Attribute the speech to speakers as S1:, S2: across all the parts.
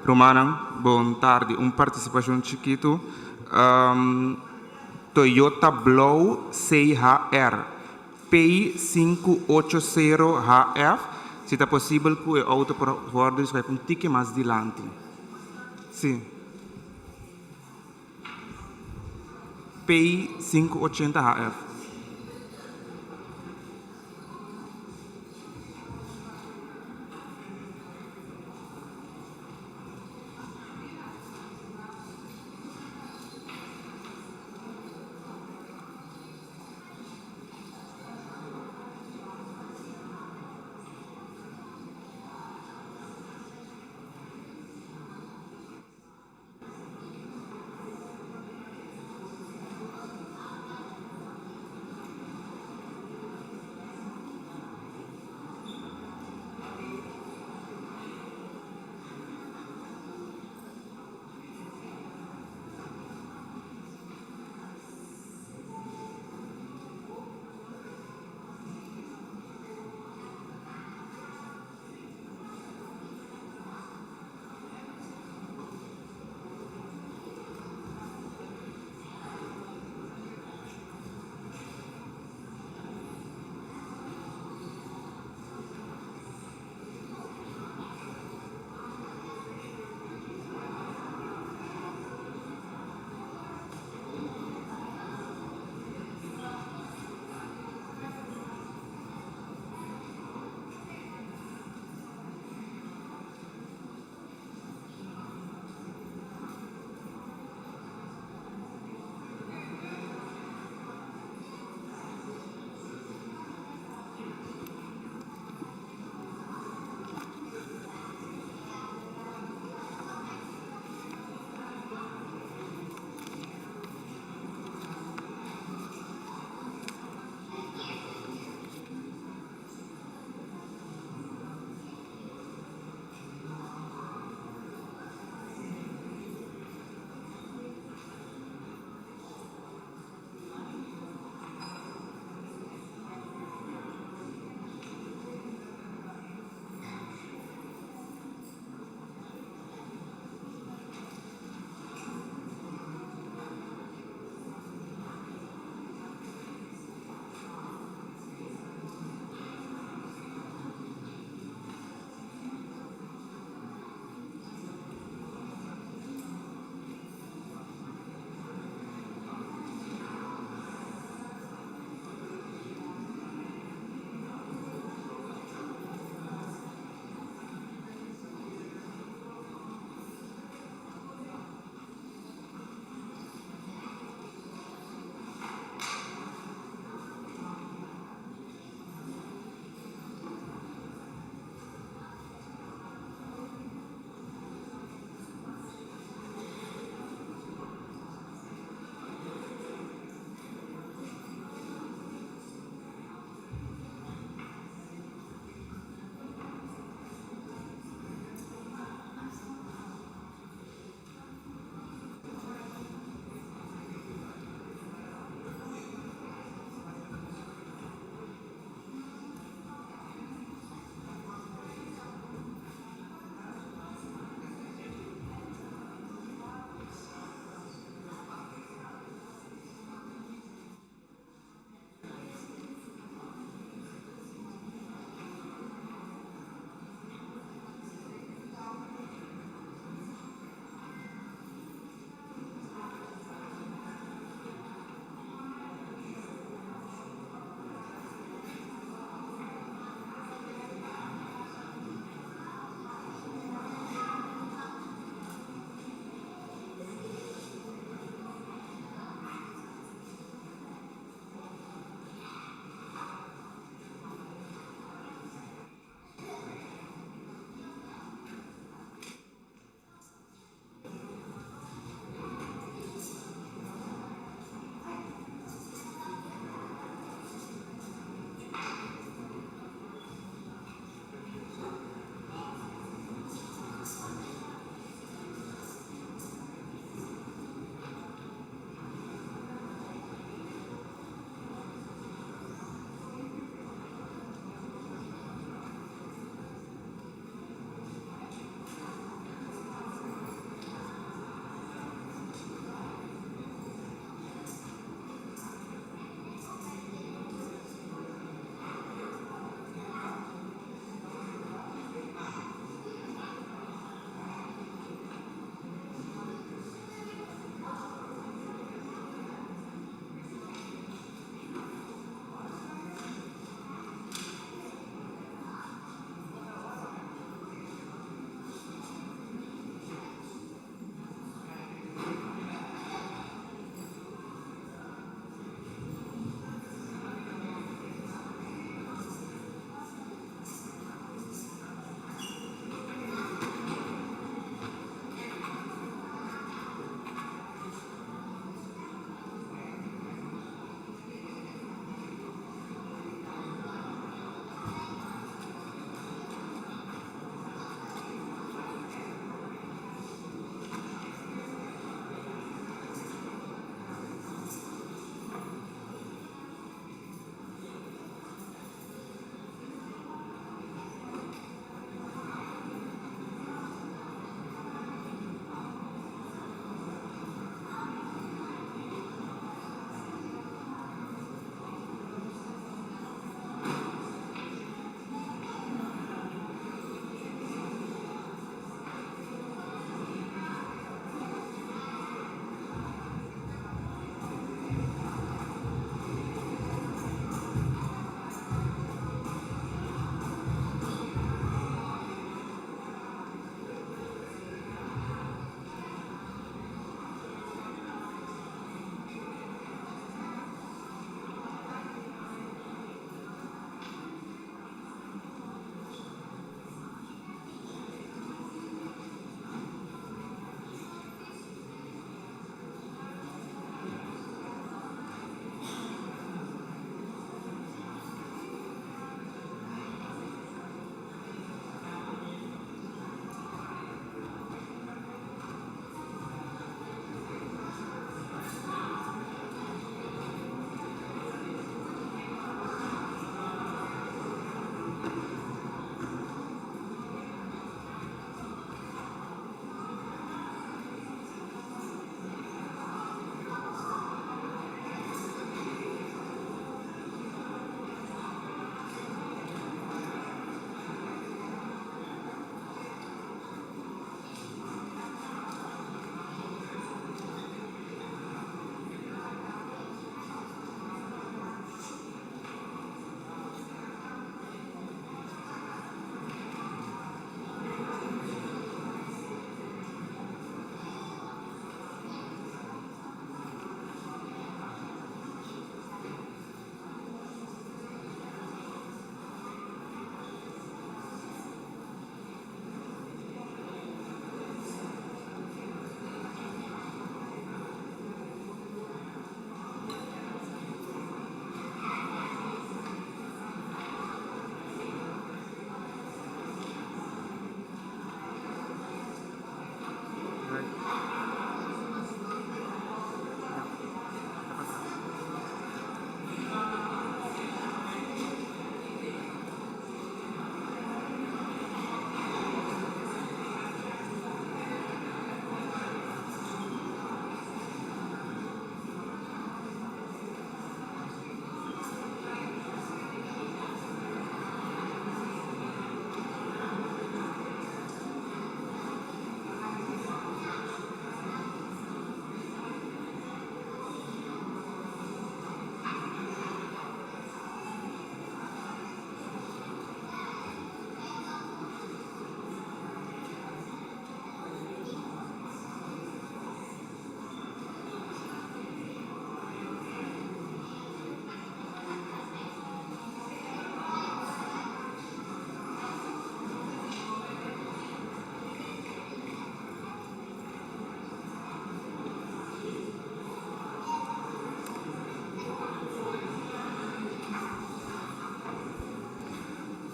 S1: Rumannan, bon tardi. Un partisipashon chikitu. Toyota blou CHR P580 HF, si ta posibel ku e outo por wòrdu schuif un tiki mas dilanti. Si. P580 HF.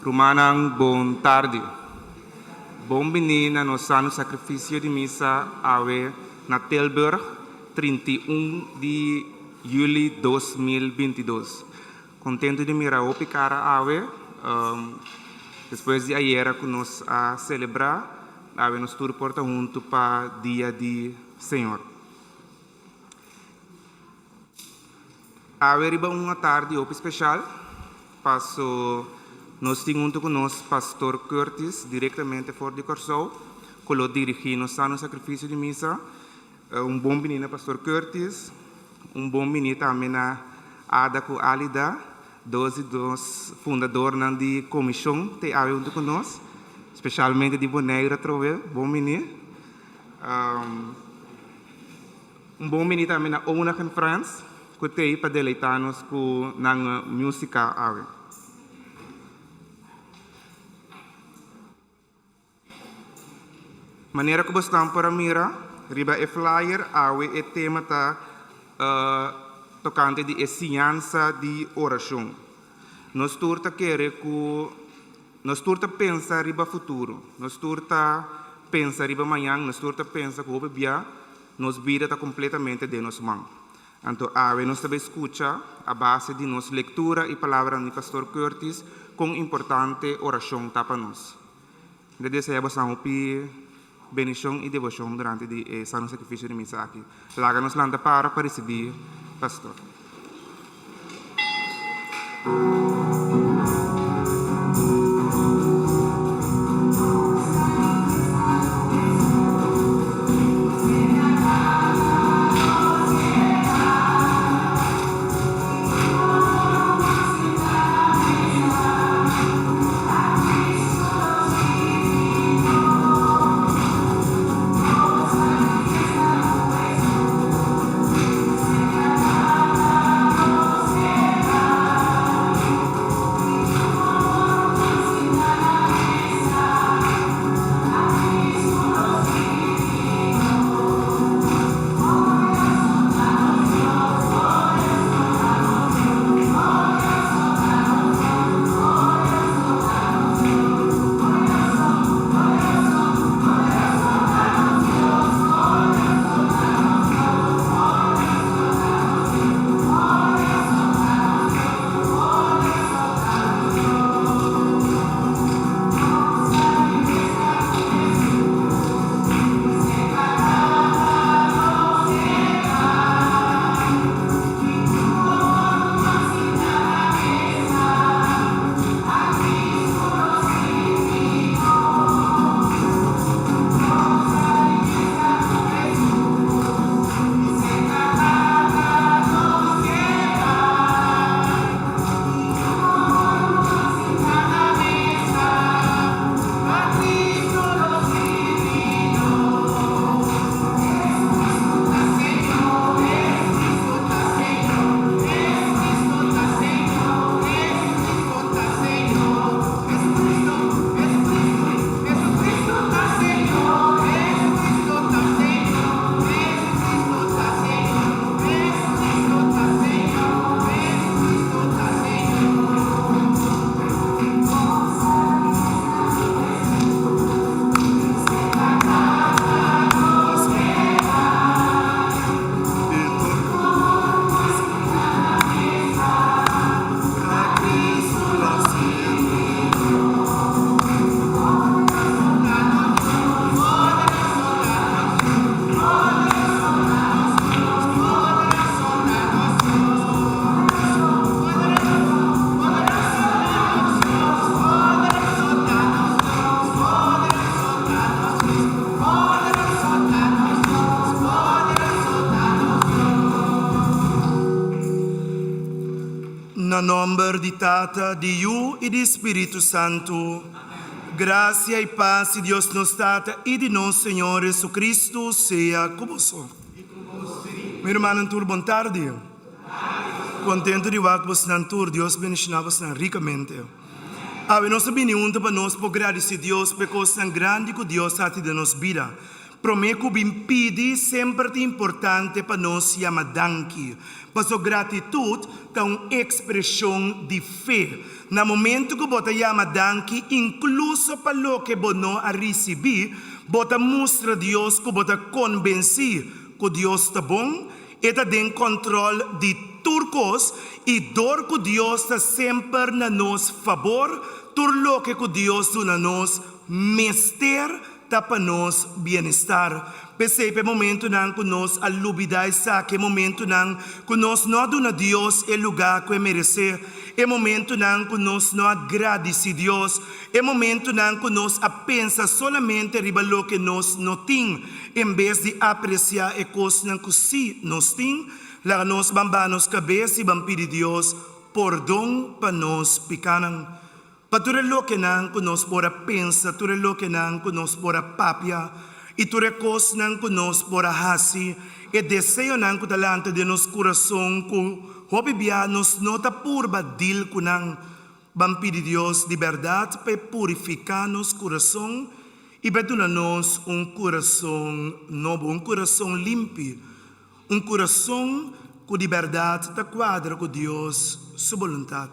S1: Rumannan bon tardi. Bon bini na nos Sano Sacrificio di Misa awe na Tilburg 31 di juli 2022. Contento di mira hopi cara awe. Despues di ayera cu nos a celebra, awe nos tur por ta hunto pa dia di Señor. Awe riba un atardi hopi special, paso nos tin hunto cu nos Pastor Curtis directamente for di Corsou, cu lo dirigi nos Sano Sacrificio di Misa. Un bon bini na Pastor Curtis, un bon bini tambe na Ada cu Alida, dos di nos fundadornan di comision te awe hunto cu nos, specialmente di Bonaire atrobe, bon bini. Un bon bini tambe na Onag en Frans cu t'ey pa deleita nos cu nan musica awe. Manera cu bosnan por a mira riba e flyer awe e tema ta tocante di e siñansa di oracion. Nos tur ta kere cu nos tur ta pensa riba futuro, nos tur ta pensa riba mañan, nos tur ta pensa cu hopi bia nos bida ta completamente den nos man. Anto awe nos ta bay scucha a base di nos lectura y palabranan di Pastor Curtis con importante oracion ta pa nos. Mi ta desea bosan hopi benicion y devocion durante di e Sano Sacrificio di Misa aki. Laga nos lanta para pa ricibi Pastor.
S2: Na nomber di Tata, di Yu i di Spiritu Santu. Grasia i pas di Dios nos Tata i di nos Señor Jesucristo sea ku boso. Mi rumannan tur bon tardi. Contento di wak bosnan tur. Dios bendiciona bosnan ricamente. Awe nos a bini hunto pa nos por gradici Dios pa e cosnan grandi cu Dios a haci den nos bida. Promé ku bin pidi semper ta importante pa nos yama danki. Paso gratitut ta un ekspreshon di fe. Na momentu ku bo ta yama danki inkluso pa loke bo no a risibí, bo ta mustra Dios ku bo ta konbensí ku Dios ta bon, E ta den kòntròl di tur kos i dor ku Dios ta semper na nos fabor, tur loke ku Dios duna nos mester ta pa nos bienestar. P'esei pa e momentunan ku nos a lubidá esaki, e momentunan ku nos no a duna Dios e lugá ku e meresé, e momentunan ku nos no a gradisí Dios, e momentunan ku nos a pensa solamente riba loke nos no tin en bes di apresiá e kosnan ku sí nos tin, laga nos ban baha nos kabes i ban pidi Dios pordon pa nos pikánan. Pa tur e lokenan ku nos por a pensa, tur e lokenan ku nos por a papia i tur e kosnan ku nos por a hasi, e deseonan ku ta lanta den nos kurason ku hopi bia nos no ta purba dil ku nan. Ban pidi Dios di bèrdat pa e purifiká nos kurason i pa e duna nos un kurason nobo, un kurason limpi, un kurason ku di bèrdat ta kuadra ku Dios su boluntat.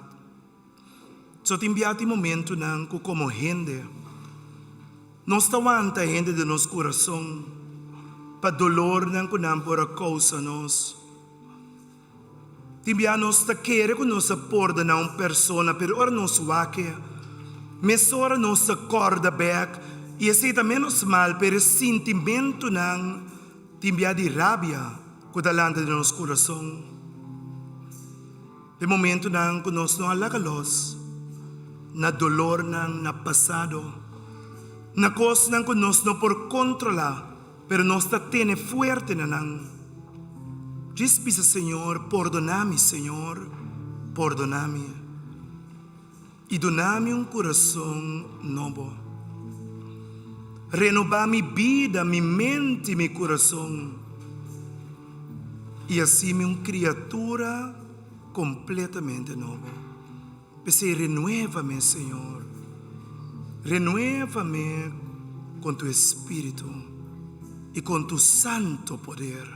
S2: So tin bia tin momentunan ku komo hende nos ta wanta hende den nos kurason pa dolornan ku nan por a kousa nos. Tin bia nos ta kere ku nos a pordoná un persona, pero ora nos wak e, mesora nos ta kòrda bèk i esei ta ménos mal, pero e sintimentunan tin bia di rabia ku ta lanta den nos kurason. Den momentunan ku nos no a laga los na dolornan na pasado, na kosnan ku nos no por kontrolá, pero nos ta tene fuerte na nan. Djis bisa, Señor, pordoná mi, Señor, pordoná mi, i duna mi un kurason nobo. Renobá mi bida, mi mente i mi kurason, i hasi mi un kriatura kompletamente nobo. P'esei renuévame, Señor, renuévame con tu Espíritu i con tu santo poder.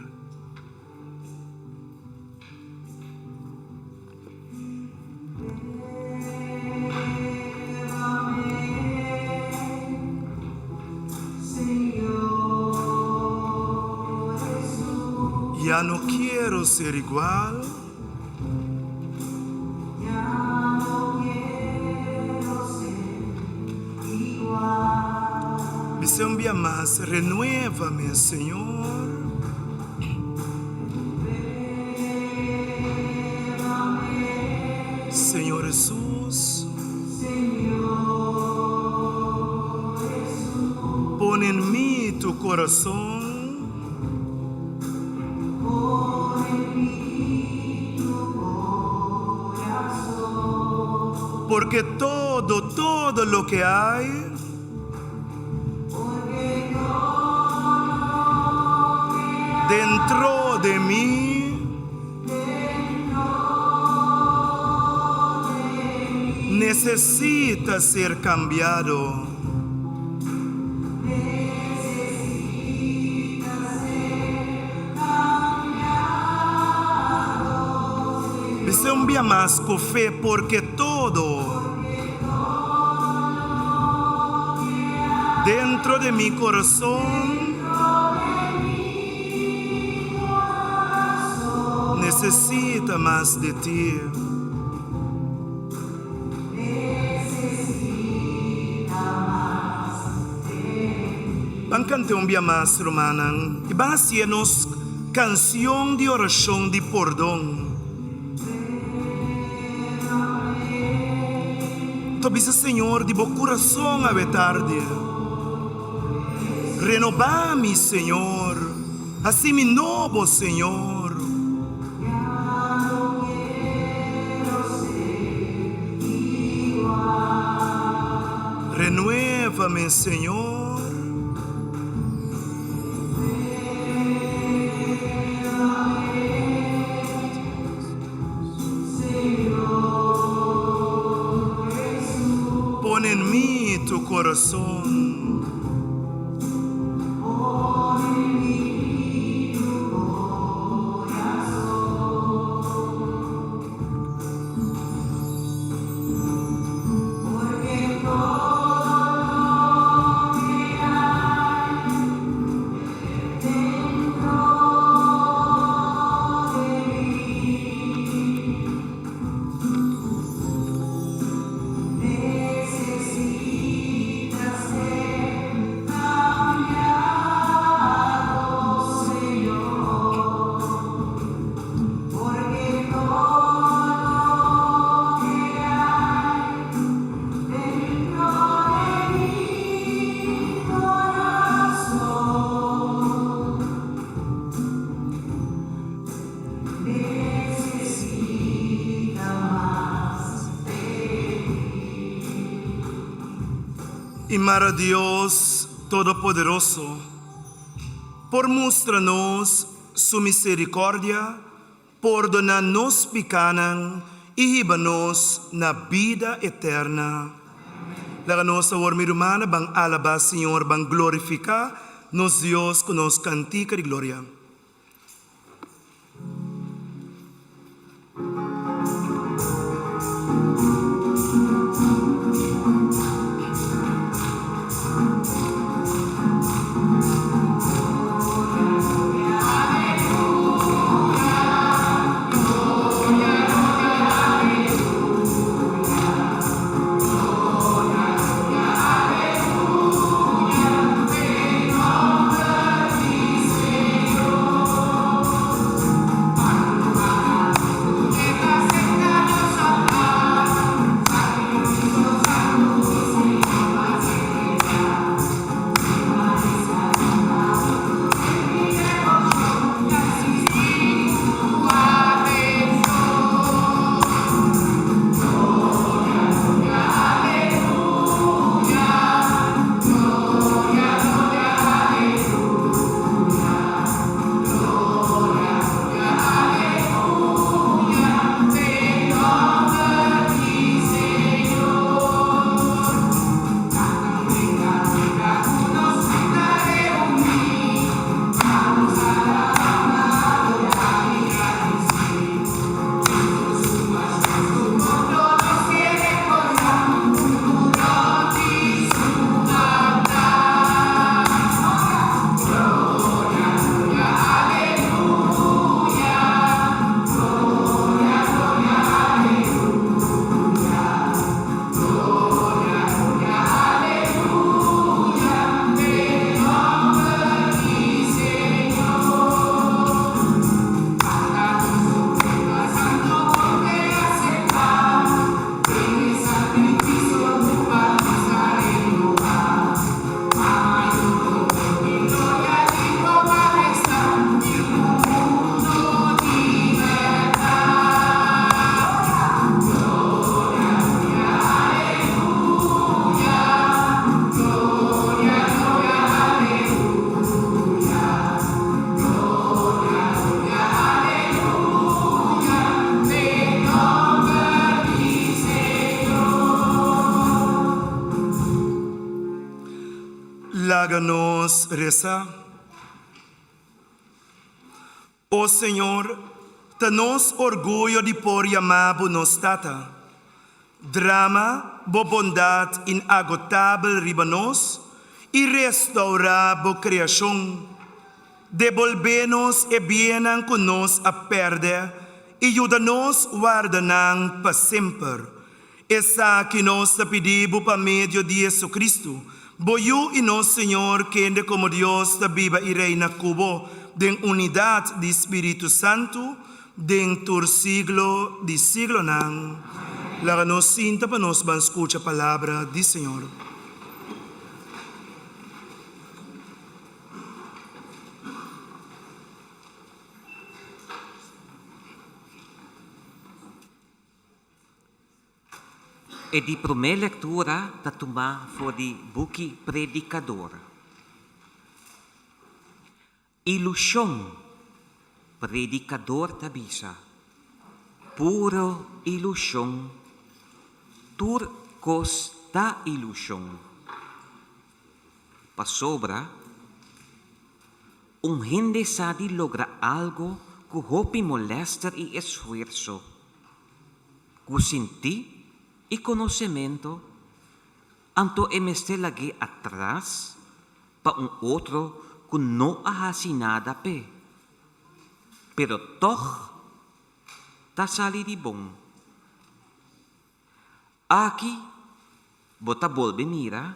S2: Ya no quiero ser igual. Bisa un bia mas, Renuévame, Señor. Señor Jesús. Pon en mi tu corazón. Porque todo, todo lo que hay dentro de mí necesita ser cambiado. Bisa un bia mas ku fe porque todo dentro de mi corazon necesita mas de ti. Ban kant'é un bia mas, rumannan, i ban hasié nos kansion di orashon di pordon. Ta bisa Señor di bo kurason awe tardi, Renobá mi, Señor, hasi mi nobo, Señor. Renuévame, Señor. Pon en mi tu corazón. I mara Dios Todopoderoso por mustra nos su misericordia, pordona nos picanan i hiba nos na bida eterna. Laga nos awor, mi rumannan, ban alaba Señor, ban glorifica nos Dios cu nos cantica di gloria. Laga nos resa. O Señor, ta nos orguyo di por yama Bo nos Tata. Drama Bo bondat inagotabel riba nos i restaurá Bo kreashon. Debolbé nos e biennan ku nos a pèrdè i yuda nos warda nan pa semper. Esaki nos ta pidi Bo pa medio di Jesucristo, Bo Yu i nos Señor, kende komo Dios ta biba i reina ku Bo den unidat di Spiritu Santu, den tur siglo di siglonan. Laga nos sinta pa nos ban skucha palabra di Señor.
S3: E di promé lektura ta tumá for di buki Predikador. Ilushon, Predikador ta bisa, puro ilushon, tur kos ta ilushon. Pasobra un hende sa di logra algo ku hopi molèster i esfuerso, ku sintí i konosementu, anto e mester lag'é atras pa un otro ku no a hasi nada p'e, pero tòg ta sali di bon. Aki bo ta bolbe mira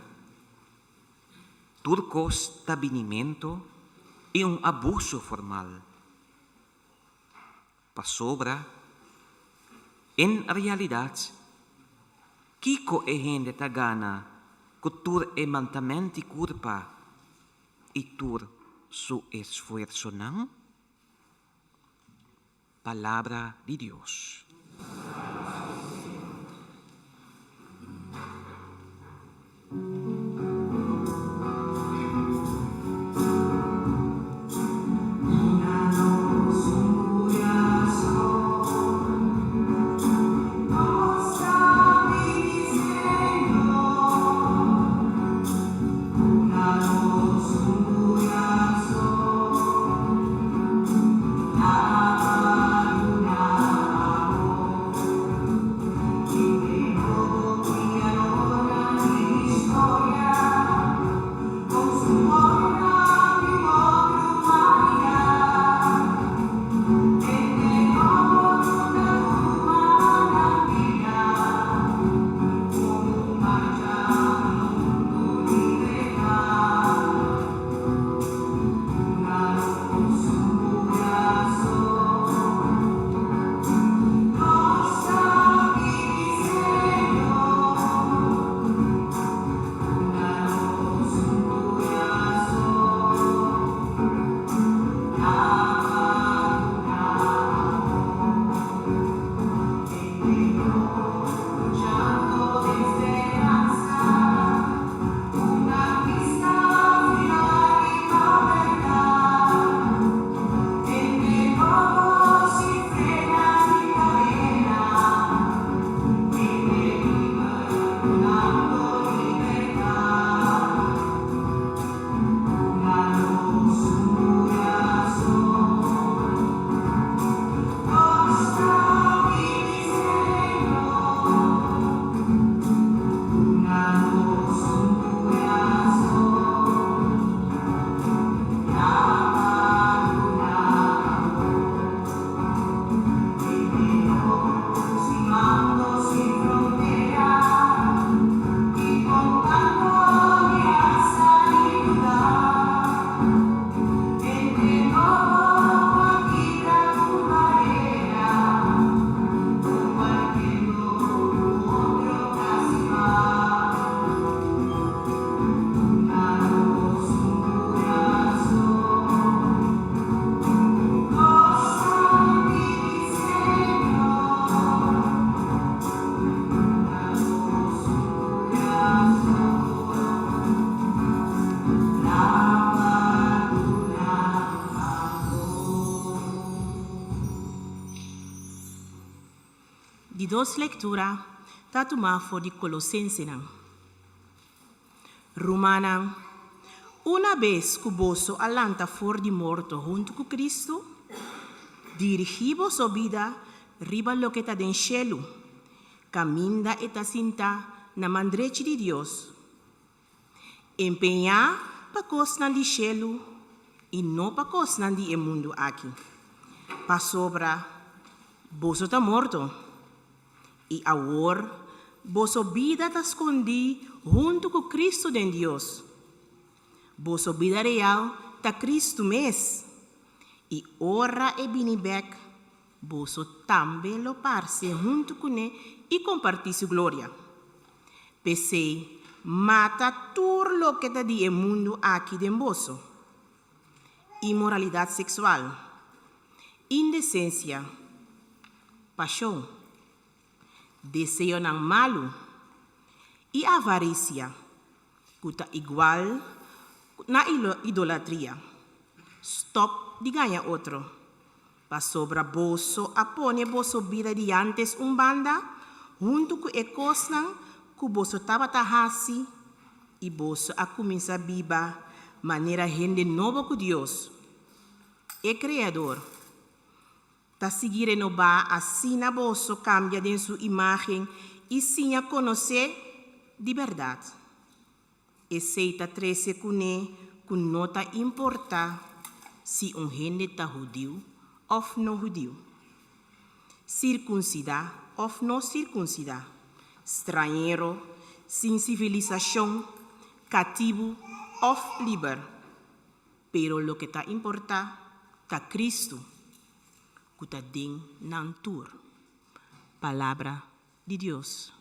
S3: tur kos ta binimentu i un abuso formal. Pasobra, en realidat, kiko e hende ta gana ku tur e mantamenti kurpa i tur su esfuersonan? Palabra di Dios.
S4: Di dos lektura ta tumá for di Kolosensenan. Rumannan, una bes ku boso a lanta for di morto huntu ku Kristu, dirigí boso bida riba loke ta den shelu, kaminda e ta sintá na man drechi di Dios. Empeñá pa kosnan di shelu i no pa kosnan di e mundu aki, pasobra boso ta morto, i awor boso bida ta skondí huntu ku Kristu den Dios. Boso bida real ta Kristu mes, i ora e bini bèk, boso tambe lo parse huntu kuné i kompartí su gloria. P'esei, mata tur loke ta di e mundu aki den boso, inmoralidat seksual, indesensia, pashon, deseonan malu i avarisia, ku ta igual na idolatria. Stòp di gaña otro, pasobra boso a pone boso bida di ántes un banda huntu ku e kosnan ku boso tabata hasi i boso a kuminsá biba manera hende nobo ku Dios, e Kreador, ta sigui renobá asina boso kambia den su imágen i siña konosé di bèrdat. Esei ta trese kuné ku no ta importá si un hende ta hudiu òf no hudiu, sirkunsidá òf no sirkunsidá, strañero, sin sivilisashon, katibu òf liber. Pero loke ta importá ta Kristu, ku ta den nan tur. Palabra di Dios.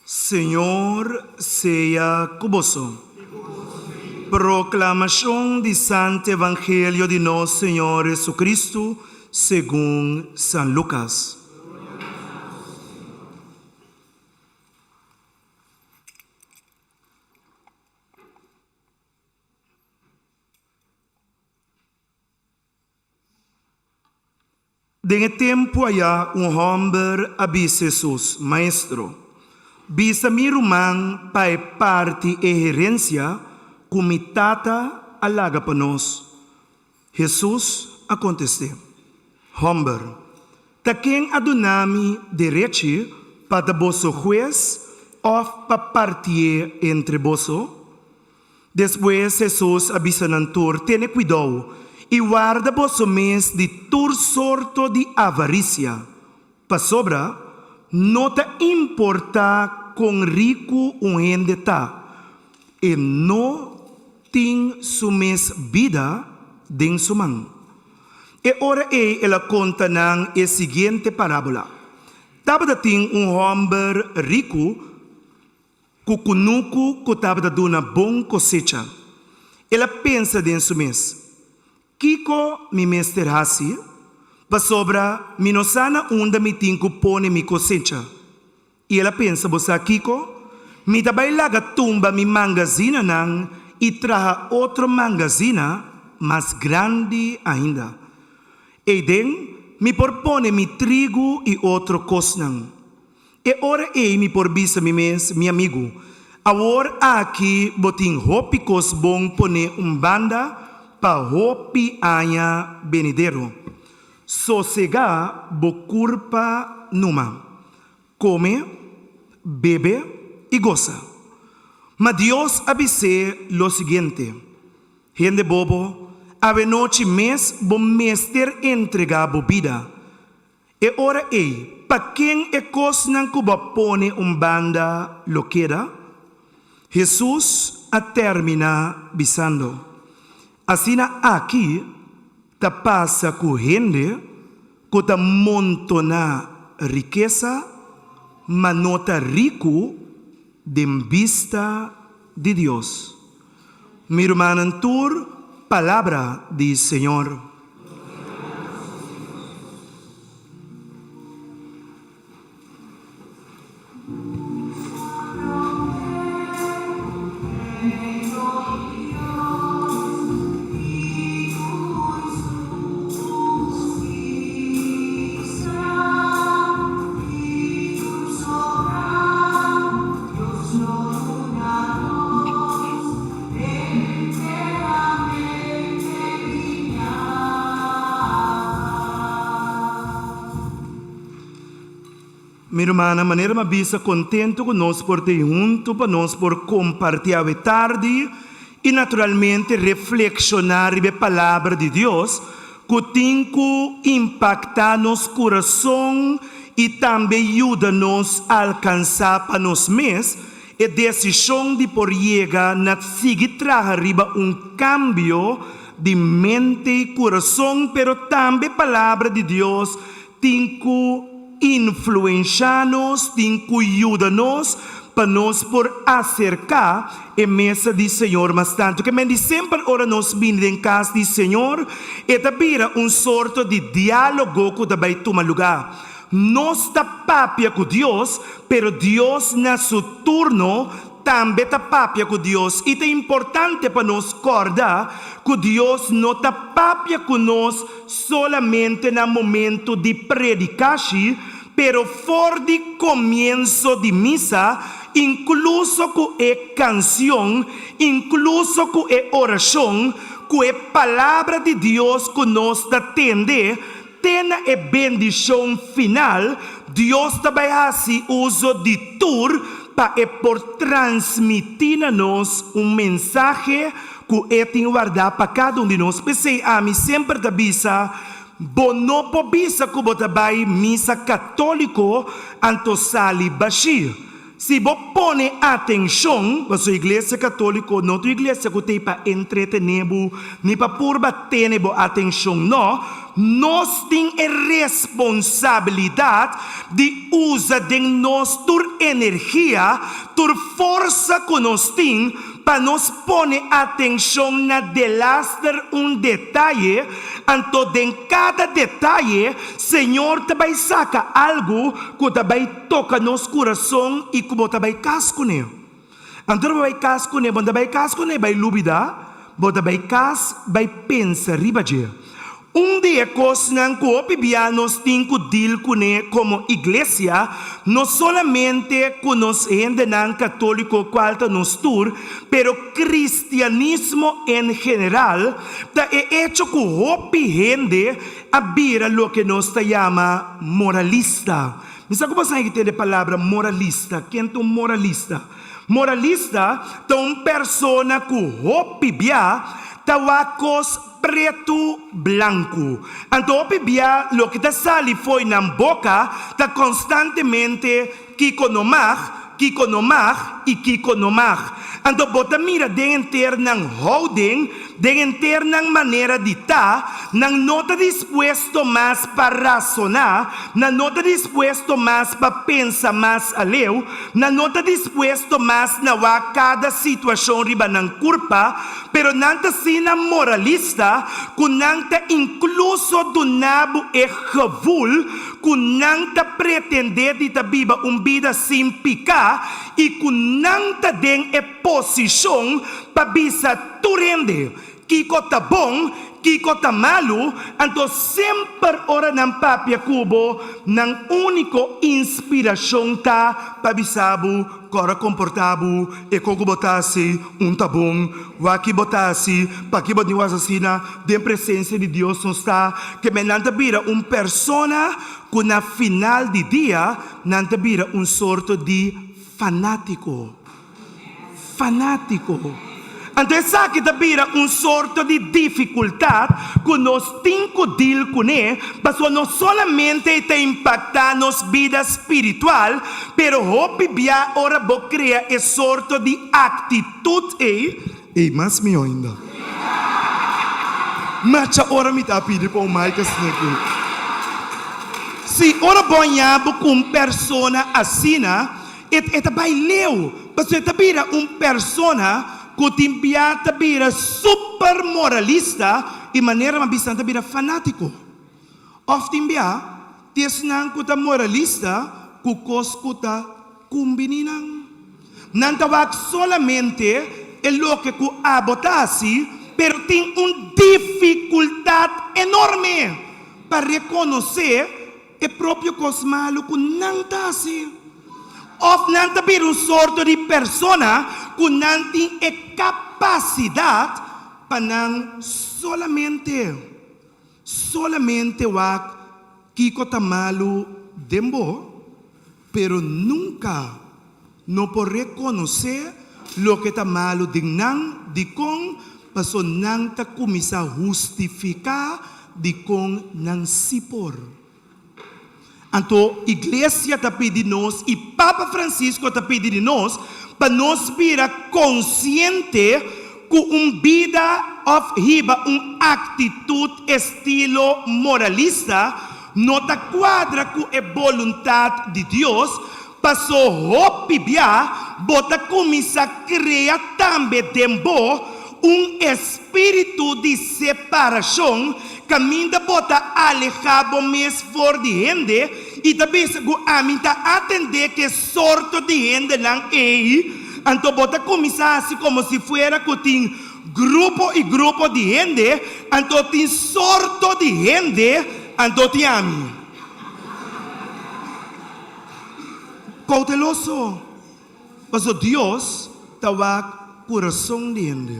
S2: Señor sea ku boso. Proklamashon di Santu Evangelio di nos Señor Jesucristo segun San Lukas. Den e tempu ayá un hòmber a bisa Hesus, Maestro, bisa mi ruman pa e parti e herensia ku mi tata a laga pa nos. Hesus a kontest'é, Hòmber, ta ken a duna mi derechi pa ta boso hues òf pa partié entre boso? Despues Hesus a bisa nan tur, Tene kuidou i warda boso mes di tur sorto di avarisia, pasobra no ta importá kon riku un hende ta, e no tin su mes bida den su man. E ora ei el a konta nan e siguiente parábola, Tabata tin un hòmber riku Ku kunuku ku tabata duna bon kosecha. El a pensa den su mes, Kiko mi mester hasi? Pasobra mi no sa na unda mi tin ku pone mi kosecha. I el a pensa, Bo sa kiko? Mi ta bai laga tumba mi mangazinanan i traha otro mangazina mas grandi ainda. Eiden mi por pone mi trigu i otro kosnan. E ora ei mi por bisa mi mes, Mi amigu, awor aki bo tin hopi kos bon poné un banda pa hopi aña benidero. Sosegá bo kurpa numa. Kome, bebe i gosa. Ma Dios a bis'é lo siguiente, Hende bobo, awenochi mes bo mester entregá bo bida. E ora ei, pa ken e kosnan ku bo a pone un banda lo keda? Hesus a terminá bisando, Asina aki ta pasa ku hende ku ta montoná rikesa, ma no ta riku den bista di Dios. Mi rumannan tur, palabra di Señor. Mi rumannan, manera mi a bisa, contento cu nos por ta hunto pa nos por comparti awe tardi y naturalmente reflexiona riba e Palabra di Dios cu tin cu impacta nos curason y tambe yuda nos alcansa pa nos mes e decision di por yega na sigui traha riba un cambio di mente y curason, pero tambe Palabra di Dios tin ku influenshá nos, tin ku yuda nos pa nos por aserká e mesa di Señor mas tantu. Ke men di semper ora nos bini den kas di Señor, e ta bira un sorto di diálogo ku ta bai tuma lugá. Nos ta papia ku Dios, pero Dios na su turno Tambe ta papia ku Dios i ta importante pa nos kòrda ku Dios no ta papia ku nos solamente na momentu di predikashi, pero for di komienso di misa, inkluso ku e kansion, inkluso ku e orashon, ku e palabra di Dios ku nos ta tende, Te na e bendishon final, Dios ta bai hasi uso di tur pa e por transmití na nos un mensahe ku e tin wardá pa kada un di nos. P'esei ami semper ta bisa, Bo no por bisa ku bo ta bai misa katóliko anto sali bashí. Si bo pone atenshon, pasobra Iglesia Katóliko no ta un iglesia ku ta ei pa entretené bo ni pa purba tene bo atenshon, no, nos tin e responsabilidat di usa den nos tur energia, tur forsa ku nos tin pa nos pone atenshon na delaster un detaye, anto den kada detaye Señor ta bai saka algu ku ta bai toka nos kurason i ku bo ta bai kas kuné. Anto bo bai kas kuné, bo no ta bai kas kuné bai lubidá, bo ta bai kas bai pensa riba dje. Un di e kosnan ku hopi bia nos tin ku dil kuné komo iglesia, no solamente ku nos hendenan katóliko kual ta nos tur, pero kristianismo en general, ta e echo ku hopi hende a bira loke nos ta yama moralista. Mi sa ku boso a tende e palabra moralista. Ken ta un moralista? Moralista ta un persona ku hopi bia ta wak kos Pretu blanku. Anto hopi bia loke ta sali fo'i nan boka ta konstantemente kiko no mag, kiko no mag i kiko no mag. Anto bo ta mira den henter nan houding, den henter nan manera di ta, nan no ta dispuesto mas pa rasoná, nan no ta dispuesto mas pa pensa mas aleu, nan no ta dispuesto mas na wak kada situashon riba nan kurpa, Pero nan ta asina moralista ku nan ta inkluso duna bo e gevoel ku nan ta pretendé di ta biba un bida sin piká i ku nan ta den e posishon pa bisa tur hende kiko ta bon, kiko ta malu, anto semper ora nan papia ku bo, nan úniko inspirashon ta pa bisa bo Kòrda komportá bo e kon ku bo ta hasi un ta bon. Wak ki bo ta hasi, paki bo tin wak asina den presensia di Dios nos ta ke men nan ta bira un persona ku na final di dia nan ta bira un sorto di fanátiko. Fanátiko. Anto esaki ta bira un sorto di difikultat ku nos tin ku dil kuné, pasobra no solamente e ta impaktá nos bida spiritual, pero hopi bia ora bo krea e sorto di aktitut ei, Ei, mas mihó ainda. Macha ora mi ta a pidi pa un mic asina. Si, ora bo haña bo ku un persona asina, E ta bai leu, pasobra e ta bira un persona ku tin bia ta bira super moralista i manera mi a bisa nan ta bira fanátiko. Òf tin bia tin esnan ku ta moralista ku kos ku ta kumbiní nan. Nan ta wak solamente e loke ku abo ta hasi, pero tin un difikultat enorme pa rekonosé E propio kos malu ku nan ta hasi. Òf nan ta bira un sorto di persona ku nan tin e kapasidat pa nan solamente, solamente wak kiko ta malu den bo. Pero nunka no por rekonosé loke ta malu den nan. Dikon? Paso nan ta kuminsá hustifiká dikon nan sí por. Anto Iglesia ta pidi nos i Papa Francisco ta pidi di nos pa nos bira konsiente ku un bida òf hiba un aktitut estilo moralista no ta kuadra ku e boluntat di Dios, paso hopi bia bo ta kuminsá krea tambe den bo un espíritu di separashon kaminda bo ta alehá bo mes for di hende i ta bisa ku ami ta atendé ku e sorto di hendenan ei, anto bo ta kuminsá hasi komo si fuera ku tin grupo i grupo di hende, anto tin sorto di hende, anto tin ami. Kouteloso. Paso Dios ta wak kurason di hende.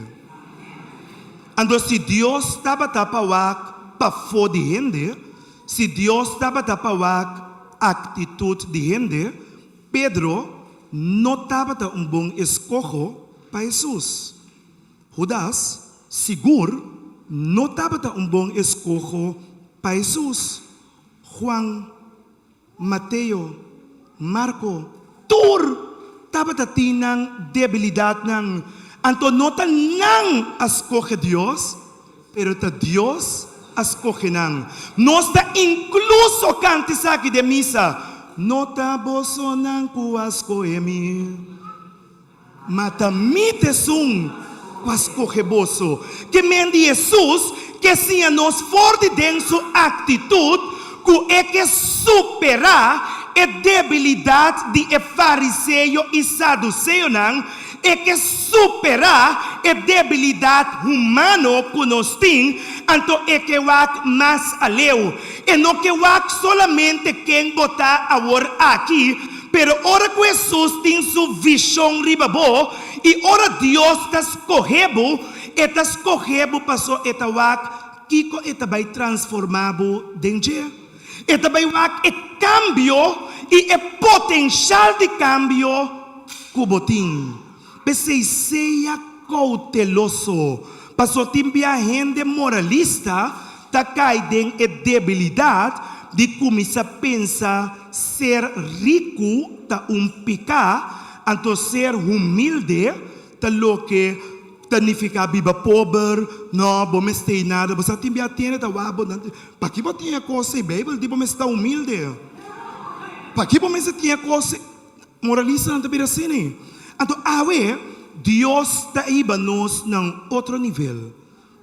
S2: Anto si Dios tabata pa wak pafó di hende, si Dios tabata pa wak aktitut di hende, Pedro no tabata un bon eskoho pa Hesus. Hudas sigur no tabata un bon eskoho pa Hesus. Juan. Mateo, Marko, tur tabata tin nan debilidatnan, anto no ta nan a skohe Dios, pero ta Dios a skohe nan. Nos ta inkluso kanta esaki den misa, No ta bosonan ku a skohe mi. Ma ta mi ta esun ku a skohe boso. Ke men di Hesus ke siña nos for di den su aktitut ku e ke superá e debilidat di e fariseo i saduseonan, e ke superá e debilidat humano ku nos tin, anto e ke wak mas aleu. E no ke wak solamente ken bo ta awor aki, Pero ora ku Hesus tin su vishon riba bo i ora Dios ta skohe bo, e ta skohe bo paso e ta wak kiko e ta bai transformá bo den dje. E ta bai wak e kambio i e potenshal di kambio ku bo tin. P'esei sea kouteloso, paso tin bia hende moralista ta kai den e debilidat di kuminsá pensa ser riku ta un piká, anto ser humilde ta loke ta nifiká biba pober, no, bo mester ei nada, bo sa tin bia tene ta wak bo, paki bo tin e kos ei, Beibel di bo mester ta humilde, paki bo mester tin e kos ei. Moralistanan ta bira asina. Anto awe Dios ta hiba nos na un otro nivel.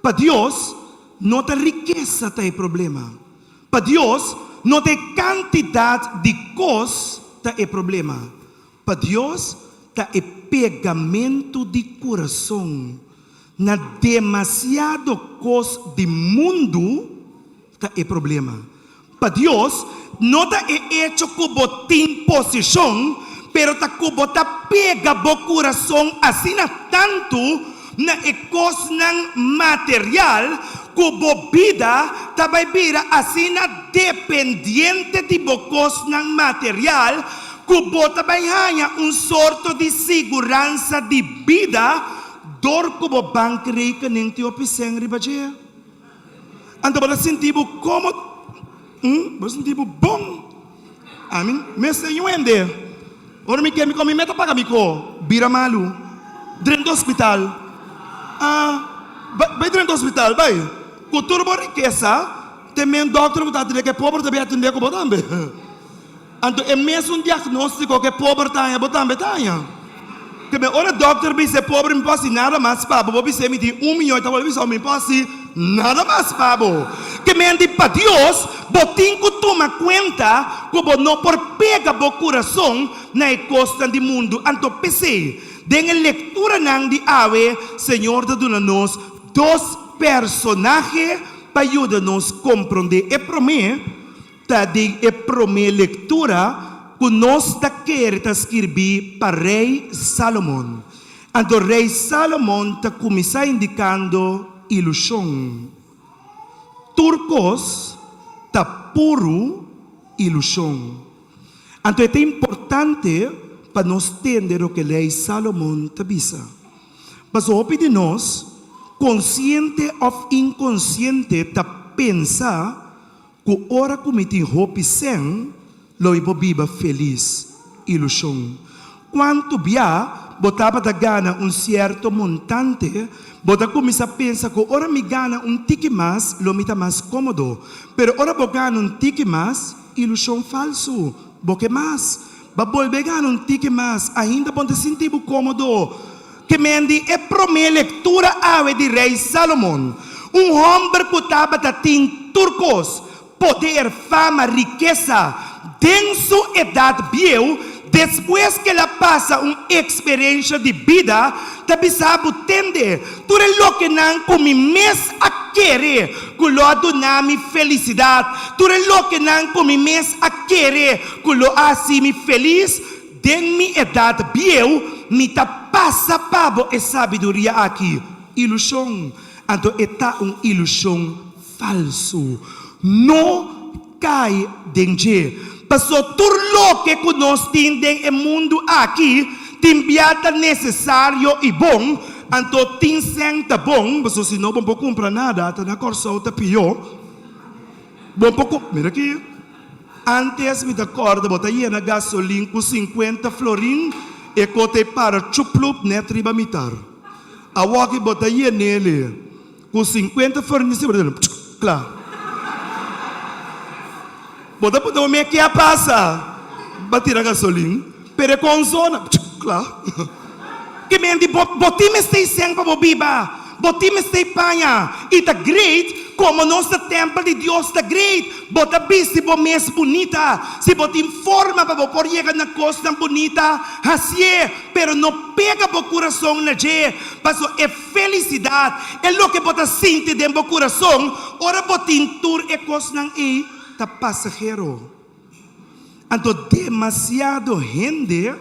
S2: Pa Dios no ta rikesa ta e problema. Pa Dios no ta e kantidat di kos ta e problema. Pa Dios ta e pegamentu di kurason na demasiado kos di mundu ta e problema. Pa Dios, no ta e echo ku bo tin posishon, pero ta ku bo ta pega bo kurason asina tantu na e kosnan material ku bo bida ta bai bira asina dependiente di bo kosnan material ku bo ta bai haña un sorto di siguransa di bida dor ku bo bankrekening tin hopi sèn riba dje. Anto bo ta sinti bo komo? Hm, bo ta sinti bo bon. Ami mester yu hende. Ora mi ke mi komi meta paga mi ko. Bira malu. Drenta hospital. Ah, bai drenta hospital, bai. Ku tur bo rikesa, te men dokter ku ta atendé ku e pober ta bin atendé ku bo tambe. Anto e mesun diagnóstiko ku e pober ta haña, bo tambe ta haña. Te me ora dòkter bisa e pober mi por hasi nada mas pa bo, bo bis'é mi tin un miyon, e ta wòrdu bisa mi por hasi nada mas pa bo. Te men di pa Dios, bo tin ku tuma kuenta ku bo no por pega bo kurason na e kosnan di mundu. Anto p'esei, den e lekturanan di awe, Señor ta duna nos dos personahe pa yuda nos komprondé. E promé. Ta den e promé lektura ku nos ta kere ta skirbí pa Rei Salomon. Anto Rei Salomon ta kuminsá indikando ilushon. Tur kos ta puru ilushon. Anto e ta importante pa nos tende loke Lei Salomon ta bisa. Pasobra hopi di nos, konsiente òf inkonsiente, ta pensa ku ora ku mi tin hopi sèn, lo mi por biba felis. Ilushon. Kuantu bia bo tabata gana un sierto montante, bo ta kuminsá pensa ku ora mi gana un tiki mas, lo mi ta mas kómodo. Pero ora bo gana un tiki mas, ilushon falsu, bo ke mas. Bo a bolbe gana un tiki mas, ainda bo no ta sinti bo kómodo. Ke men di e promé lektura awe di Rei Salomon, un hòmber ku tabata tin tur kos, poder, fama, rikesa, den su edat bieu, despues ku el a pasa un eksperensha di bida, ta bisa bo, Tende, tur e lokenan ku mi mes a kere ku lo a duna mi felisidat, tur e lokenan ku mi mes a kere ku lo a hasi mi felis, Den mi edat bieu mi ta pasa pa bo e sabiduria aki. Ilushon. Anto e ta un ilushon falsu. No kai den dje. Paso tur loke ku nos tin den e mundu aki tin bia ta nesesario i bon, anto tin sèn ta bon, paso si no bo no por kumpra nada, ta na Kòrsou ta pió. Bo por ku, mira aki. Antes mi ta kòrda bo ta yena gasolin ku sinkuenta florin e kota e para chuplup nèt riba mitar. Awoki bo ta yen'ele ku sinkuenta florin si bo ta tchup kla. Bo ta puntra bo mes ke a pasa ba tira gasolin pero e kon zona tchup kla. Ke men di bo bo tin mester sèn pa bo biba, bo tin mester paña i ta great komo nos ta tèmpel di Dios ta great bo ta bisti bo mes bunita si bo tin forma pa bo por yega na kosnan bunita hasié pero no pega bo kurason na dje paso e felisidat e loke bo ta sinti den bo kurason ora bo tin tur e kosnan ei ta pasahero. Anto demasiado hende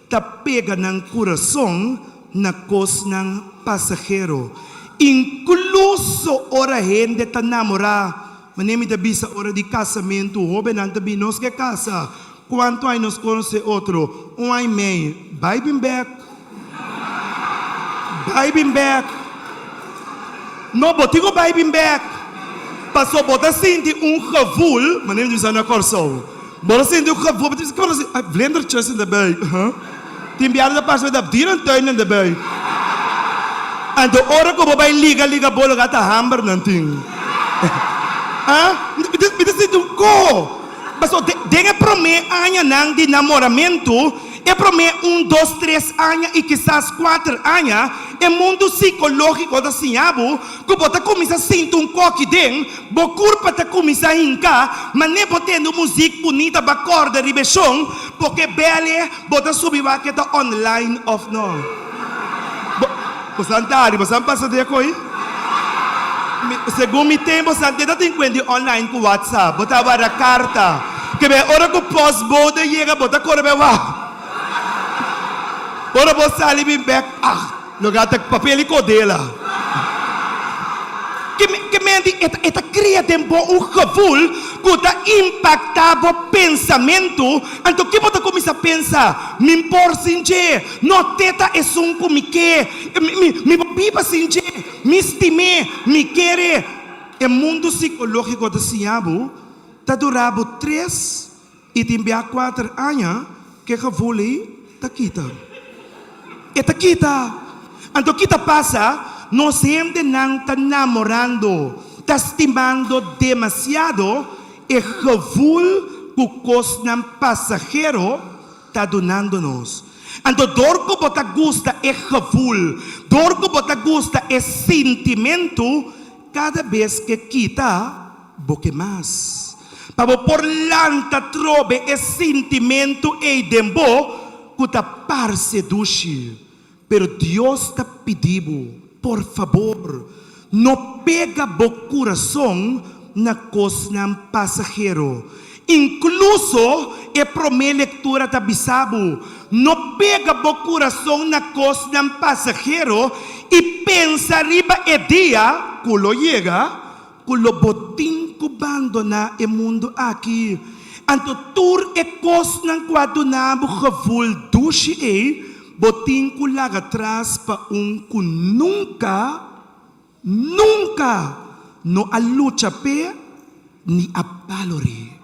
S2: ta pega nan kurason na kosnan pasahero. Inkluso ora hende ta namorá. Manera mi ta bisa ora di kasamentu, hóbennan ta bin, Nos ke kasa. Kuantu aña nos konosé otro? Un aña i mei. Bai bin bèk. Bai bin bèk. No, bo tin ku bai bin bèk. Pasobra bo ta sinti un gevoel, manera mi ta bisa na Kòrsou. Bo ta sinti un gevoel, bo ta bisa, kiko ta Vlindertjes in de buik, huh? Tin biaha ta pasa mi ta dierentuin in de buik. Anto ora ku bo bai liga liga bo loke ta hamber nan tin. Ah, mi ta sinti un koho. Pasobra den e promé añanan di namoramentu, e promé un, dos, tres aña i kisas kuater aña, e mundu sikológiko ta siña bo ku bo ta kuminsá sinti un koki den bo kurpa ta kuminsá hinká, manera bo tende un muzik bunita bo a kòrda riba e shon, bo ke bèl'e, bo ta subi wak e ta online òf no. Bo, bosan ta hari, bosan pasa den e koi? Mi, segun mi tempo bosan te ta tin kuenta di online ku WhatsApp, bo ta wara karta, ke be ora ku postbode yega bo ta kore be wak. Ora bo sali bin bèk, ah! Loke ta papel di kodela. Ke men di e ta kria den bo un gevoel ku ta impaktá bo pensamentu, anto ke bo ta kuminsá pensa, Mi por sin dje, no te ta esun ku mi ke, mi por biba sin dje, mi stim'é, mi kere. E mundu sikológiko ta siña bo ta dura bo tres I tin bia kuater aña ku e gevoel ei ta kita. E ta kita. Anto ki ta pasa? Nos hendenan ta namorando, ta stimando demasiado e gevoel ku kosnan pasahero ta dunando nos. Anto dor ku bo ta gusta e gevoel, dor ku bo ta gusta e sintimentu, kada bes ku e kita, Bo ke mas. Pa bo por lanta trobe e sintimentu ei den bo ku ta parse dushi. Pero Dios ta pidi bo, por fabor, no pega bo kurason na kosnan pasahero. Inkluso e promé lektura ta bisa bo, no pega bo kurason na kosnan pasahero i pensa riba e dia ku lo yega Ku lo bo tin ku bandoná e mundu aki. Anto tur e kosnan ku a duna bo gevoel dushi ei, bo tin ku laga tras pa un ku nunka, nunka no a lucha p'e ni a balor'é.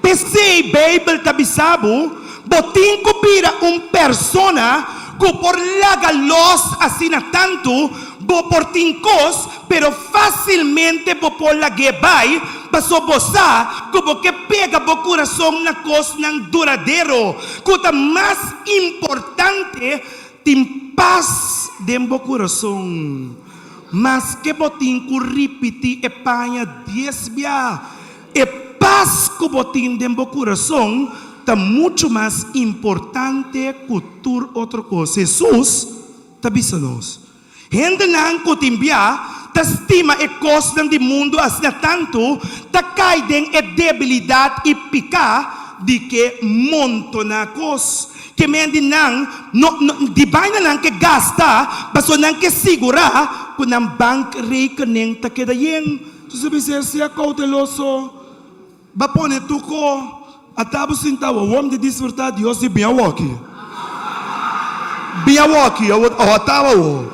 S2: P'esei Beibel ta bisa bo, Bo tin ku bira un persona ku por laga lòs asina tantu, bo por tin kos, pero fásilmente bo por lag'é bai, paso bo sa ku bo ke pega bo kurason na kosnan duradero, ku ta mas importante, tin pas den bo kurason. Maske bo tin ku ripití e paña dies bia, E pas ku bo tin den bo kurason ta muchu mas importante ku tur otro kos. Hesus ta bisa nos, Hendenan ku tin bia ta stima e kosnan di mundu asina tantu, ta kai den e debilidat i piká di ke montoná kos. Ke men di nan no no di baina nan ke gasta pasobra nan ke sigurá ku nan bankrekening ta keda yen. Su bisa sea kouteloso, ba pone tur ko ata bo sinta awo wom di disfruta Dios di bin awoki. Bin awoki awo ata awo.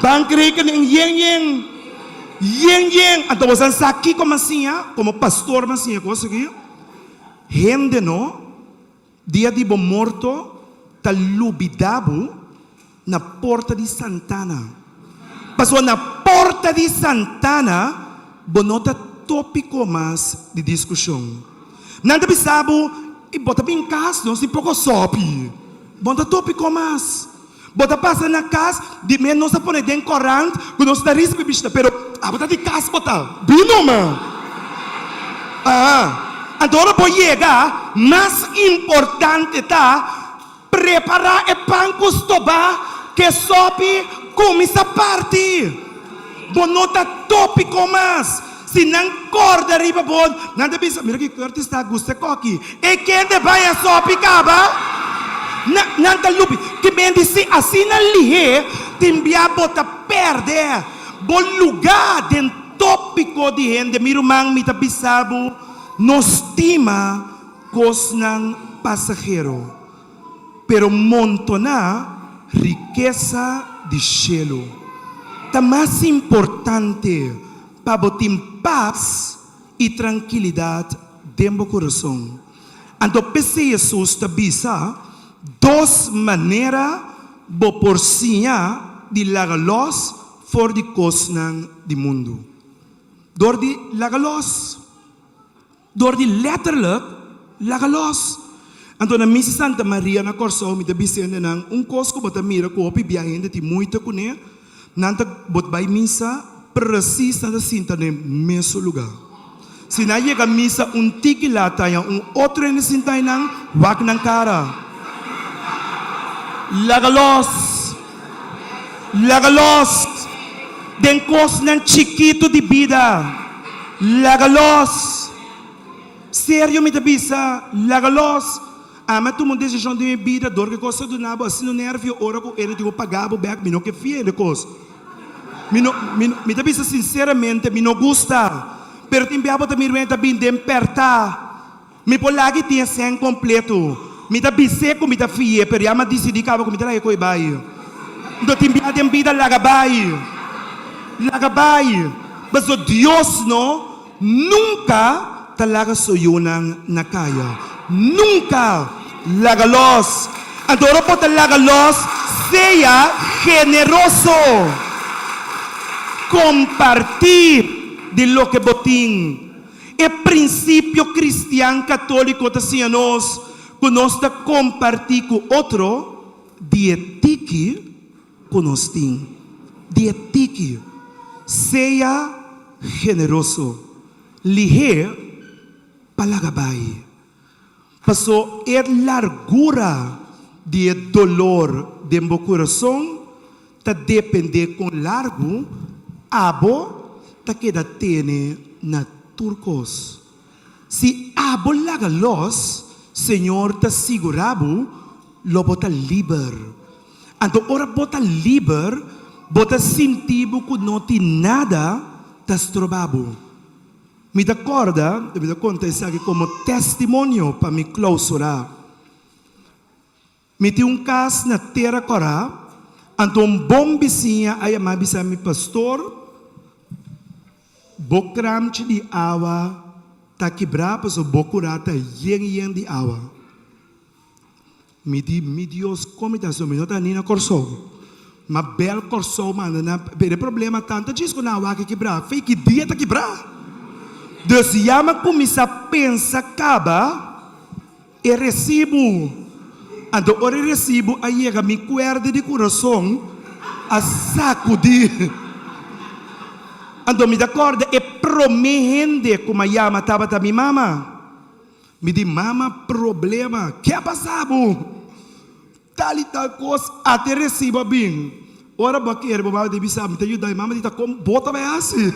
S2: Bankrekening yen yen, yen yen. Anto bo san sa kiko mi a siña komo pastor mi a siña kos aki? Hende no dia di bo morto ta lubida bo na porta di Santana. Pasobra na porta di Santana bo no ta tópiko mas di diskushon. Nan ta bisa bo, i bo ta bin kas nos tin poko sòpi. Bo no ta tópiko mas. Bo ta pasa na kas, di mes nos ta pone den korant ku nos ta risibi bishita, pero abo ta di kas bo ta. Bin numa. Aha. Anto ora bo yega, mas importante ta prepará e pan ku stobá, ke sòpi, kuminsá parti. Bo no ta tópiko mas. Si nan kòrda riba bo, nan ta bisa, Mira ki Curtis ta gusta e kòki. E kende bai a sòpi kaba? Na, nan ta lupi. Ki bende si asina lihé tin bia bo ta pèrdè bo lugá den tópiko di hende. Mi ruman, mi ta bisa bo, no stima kosnan pasahero, pero montoná rikesa di shelu. Ta mas importante pa bo tin pas i trankilidat den bo kurason. Anto p'esei Hesus ta bisa, Dos manera bo por siña di laga lòs for di kosnan di mundu, dor di laga lòs. Dor di letterlijk laga los. Anto na misa Santa Maria na Kòrsou mi ta bisa hendenan un kos ku bo ta mira ku hopi bia hende tin moeite kuné, nan ta bo ta bai misa presis nan ta sinta den mesun lugá. Si nan yega misa un tiki lat haña un otro hende sinta einan, wak nan kara. Laga los. Laga los den kosnan chikitu di bida. Laga los. Serio mi ta bisa, laga los. Ami a tuma un desishon den mi bida dor ku e kos ta duna bo asina nervio ora ku ene tin ku paga bo bek, mi no ke fia e kos. Mi no, mi, mi ta bisa sinseramente mi no gusta. Pero tin bia bo ta mira mi ta bin den pèrtá. Mi por laga i tin e sèn kompleto. Mi ta bis'é ku mi ta fi'é, pero ya mi a disidí kaba ku mi ta laga e koe bai. Nto tin bia den bida laga bai. Laga bai. Pasobra Dios no nunka ta laga su yunan na kaya. Nunka! Laga lòs. Anto ora bo ta laga lòs, sea generoso. Kompartí di loke bo tin. E prinsipio kristian katóliko ta siña nos ku nos ta kompartí ku otro di e tiki ku nos tin. Di e tiki. Sea generoso. Lihé pa laga bai. Paso e largura di e dolor den bo kurason ta dependé kon largu abo ta keda tene na tur kos. Si abo laga los, Señor ta sigurá bo lo bo ta liber. Anto ora bo ta liber, bo ta sinti bo ku no tin nada ta stroba bo. Mi ta kòrda, mi ta konta esaki komo testimonio pa mi klousurá. Mi tin un kas na Tera Kòrá, anto un bon bisiña a yama bisa mi, Pastor, bo kramchi di awa ta kibrá pasobra bo kurá ta yen yen di awa. Mi di, Mi Dios, kon mi ta hasi? Mi no ta ni na Kòrsou. Ma bèl Kòrsou manda nan, pero e problema ta, ta djis ku nan awa aki kibrá, fei ki dia ta kibrá? Dus ya mi a kuminsá pensa kaba. E resibu. Anto ora e resibu a yega mi kuerde di kurason a sakudí. Anto mi ta kòrda e promé hende ku mi a yama tabata mi mama. Mi di, Mama, problema. Ke a pasa bo? Tal i tal kos ata e resibu a bin. Ora bo a kere bo mama ta bisa, Mi ta yuda. E mama di, Ta kon bo ta bai hasi?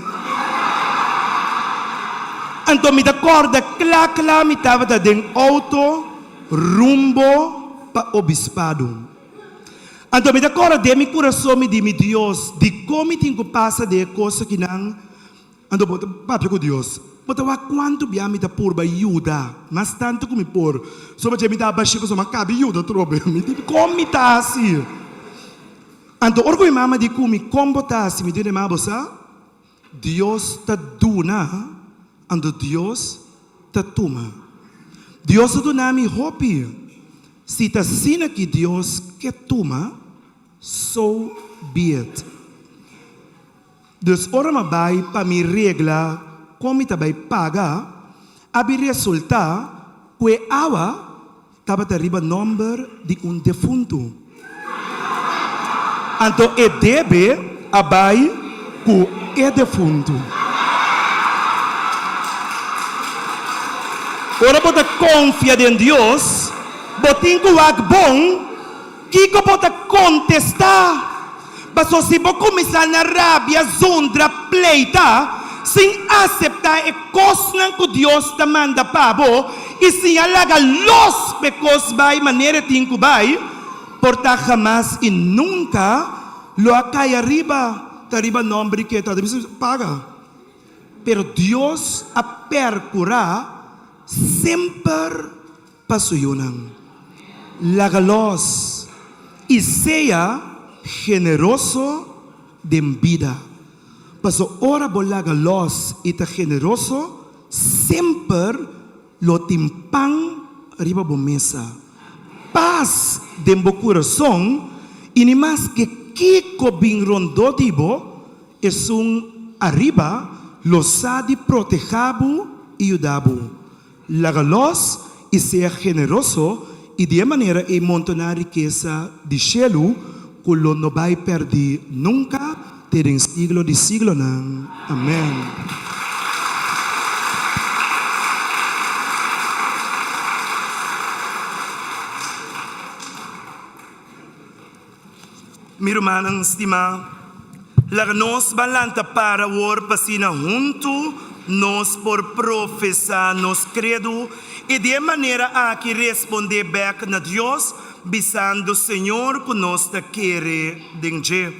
S2: Anto mi ta kòrda kla kla mi tabata den outo rumbo pa obispado. Anto mi ta kòrda den mi kurason mi di, Mi Dios, dikon mi tin ku pasa den e kos akinan? Anto bo ta papia ku Dios. Bo ta wak kuantu bia mi ta purba yuda, mas tantu ku mi por. Soba dje mi ta abashí pasobra mi a kabi yuda atrobe. Mi di, Kon mi ta hasi? Anto ora ku mi mama di ku mi, Kon bo ta hasi? Mi di, Mama, bo sa, Dios ta duna, anto Dios ta tuma. Dios a duna mi hopi. Si ta asina ki Dios ke tuma, so be it. Dus ora m'a bai pa mi regla kon mi ta bai paga, a bin resultá ku e awa tabata riba nòmber di un defuntu. Anto e debe a bai ku e defuntu. Ora bo ta konfia den Dios, bo tin ku wak bon kiko bo ta kontestá. Paso si bo kuminsá na rabia, zundra, pleita, sin aseptá e kosnan ku Dios ta manda pa bo i sin a laga los pa e kos bai manera e tin ku bai, por ta hamas i nunka lo a kai ariba ta riba nòmber di ke ta bisa paga. Pero Dios a perkurá semper pa su yunan. Laga los i sea generoso den bida. Paso ora bo laga los i ta generoso, semper lo tin pan riba bo mesa, pas den bo kurason i ni maske kiko bin rondó di bo, esun ariba lo sa di protehá bo i yuda bo. Laga los i sea generoso i di e manera ei montoná rikesa di shelu ku lo no bai pèrdí nunka te den siglo di siglonan. Amèn. Mi rumannan stimá, laga nos ban lanta para awor pa asina huntu nos por profesá nos kredu i di e manera aki respondé bèk na Dios, bisando Señor ku nos ta kere den dje.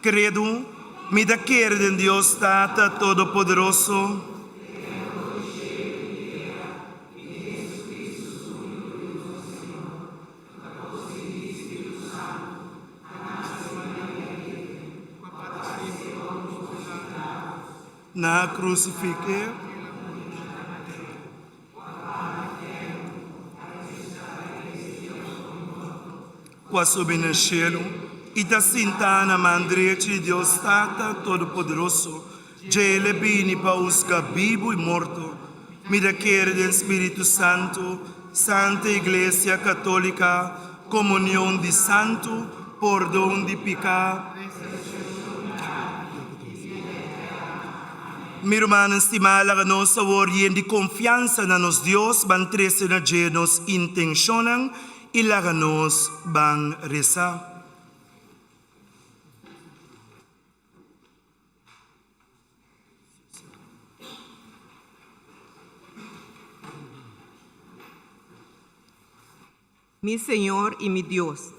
S2: Kredu, Mi ta kere den Dios Tata Todopoderoso. Na krusifik'é. Ku a subi na shelu i ta sintá na man drechi di Dios Tata Todopoderoso, dje el e bini pa husga bibu i morto. Mi ta kere den Spiritu Santu, Santa Iglesia Katólika, komunion di santu, pordon di piká. Mi rumannan stimá, laga nos awor yen di konfiansa na nos Dios ban trese na dje nos intenshonnan i laga nos ban resa.
S4: Mi Señor i mi Dios.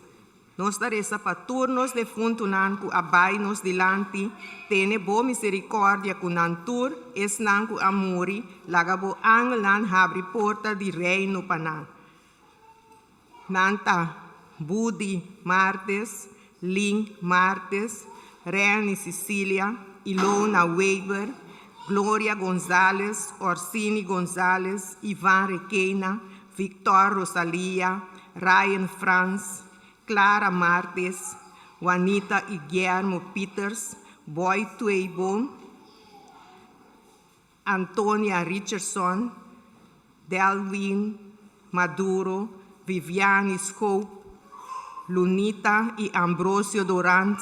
S4: Nos ta resa pa tur nos defuntunan ku a bai nos dilanti, tene bo miserikòrdia ku nan tur, esnan ku a muri, laga bo angelnan habri porta di Reino pa nan. Nan ta, Budi Martes, Lin Martes, Renny Cicilia, Ilona Weber, Gloria Gonzales, Orsini Gonzales, Ivan Requena, Victor Rosalia, Ryan Frans, Clara Martes, Juanita y Guillermo Peters, Boy Tweeboom, Antonia Richardson, Delwin Maduro, Viviani Schoop, Lunita y Ambrosio Dorant,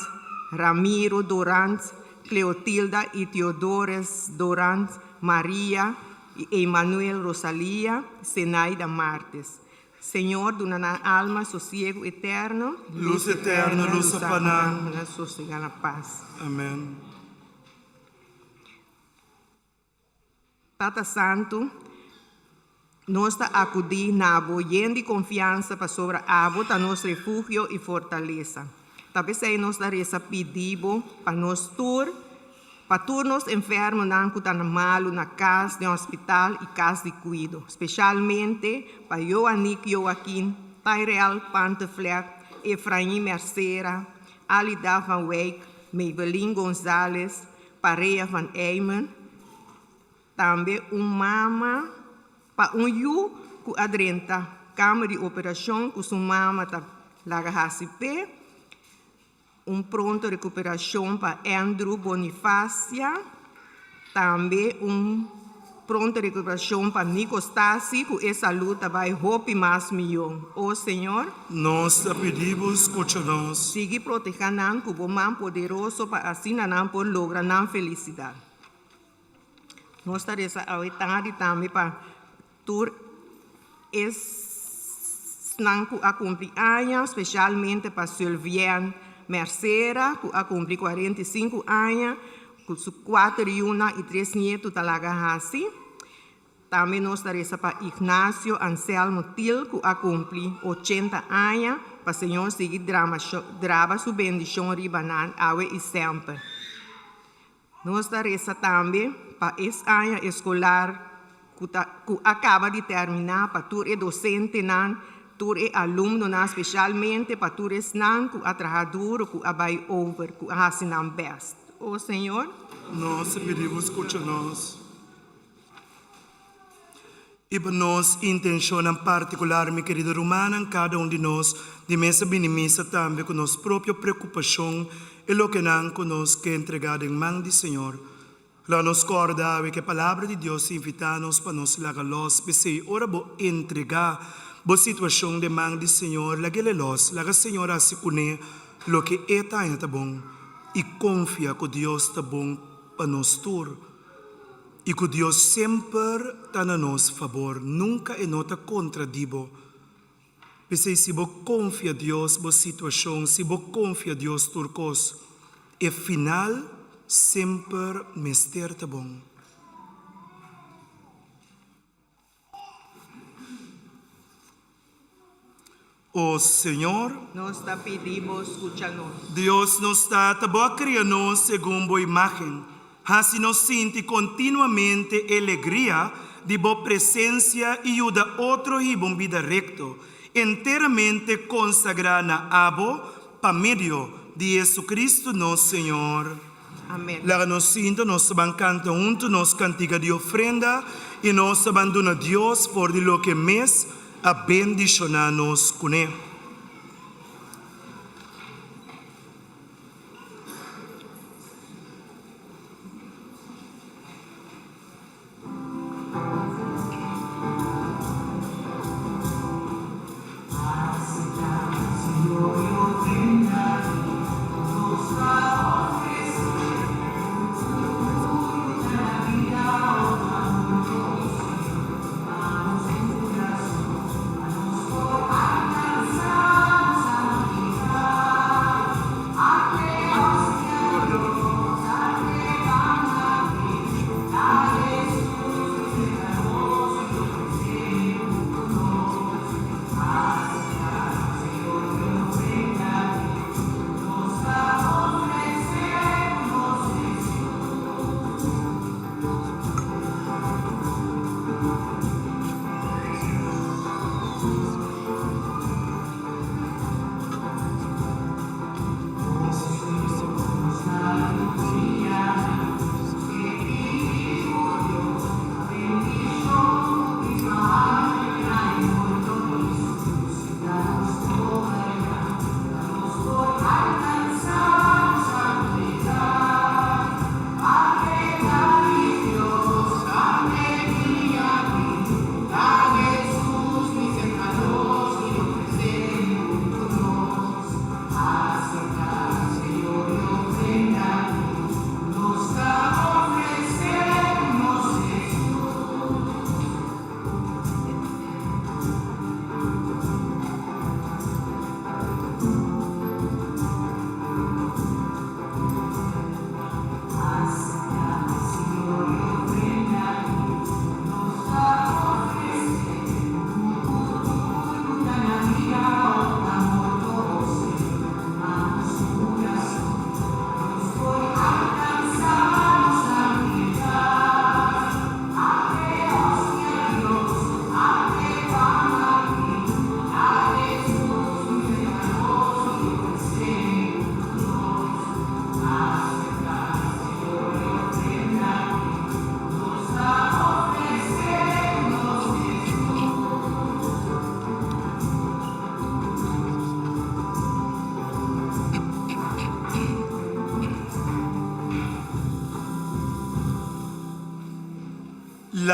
S4: Ramiro Dorant, Cleotilda y Teodores Dorant, Maria y Emanuel Rosalia, Zenaida Martes. Señor, duna nan alma sosiego eterno.
S2: Lus eterno, lusa pa nan.
S4: Nan sosega na pas.
S2: Amen.
S4: Tata Santu, nos ta akudí na bo yen di konfiansa pasobra abo ta nos refugio i fortalesa. Ta p'esei nos ta resa pidi bo pa nos tur, pa tur nos enfermonan ku ta na malu na kas, den hospital i kas di kuido, spesialmente pa Joanique Joaquin, Tyrell Panteflek, Efrain Mercera, Alida van Wijk, Maybelline Gonzalez, Parea van Eymen, tambe un mama pa un yu ku a drenta kamer di operashon ku su mama ta laga hasi p'e, un pronto rekuperashon pa Andrew Bonifacia, tambe un pronto rekuperashon pa Nico Stasi ku e salú ta bai hopi mas mihó. O Señor.
S2: Nos ta pidi bo skucha nos.
S4: Sigui proteha nan ku bo man poderoso pa asina nan por logra nan felisidat. Nos ta resa awe tardi tambe pa tur esnan ku a kumpli aña, spesialmente pa Sylvienne Mercera ku a kumpli 45 aña ku su kuater yunan i tres nietu ta laga hasi. Tambe nos ta resa pa Ignacio Anselmo Til ku a kumpli 80 aña, pa Señor sigui draba su bendishon riba nan awe i semper. Nos ta resa tambe pa es aña eskolar ku ta ku a kaba di terminá pa tur e dosentenan, tur e alumnonan, spesialmente pa tur esnan ku a traha duro, ku a bai over, ku a hasi nan bèst. O Señor.
S2: Nos ta pidi bo skucha nos. I pa nos intenshonnan partikular, mi kerido rumannan, kada un di nos di mes a bini misa tambe ku nos propio preokupashon i lokenan ku nos ke entregá den man di Señor. Laga nos kòrda awe ku e Palabra di Dios ta invitá nos pa nos laga lòs. P'esei, ora bo entregá bo situashon den man di Señor, lag'el e lòs. Laga Señor hasi kuné loke e ta haña ta bon i konfia ku Dios ta bon pa nos tur. I ku Dios semper ta na nos fabor, nunka e no ta kontra di bo. P'esei si bo konfia Dios bo situashon, si bo konfia Dios tur kos, e final semper mester ta bon. O Señor.
S4: Nos ta pidi bo skucha nos.
S2: Dios nos Tata, bo a kria nos segun bo imágen. Hasi nos sinti kontinuamente e legria di bo presensia i yuda otro hiba un bida rekto, enteramente konsagrá na abo pa medio di Jesucristo nos Señor.
S4: Amen.
S2: Laga nos sinta, nos ta ban kanta huntu nos kantiga di ofrenda i nos ta ban duna Dios for di loke mes a bendishoná nos kuné.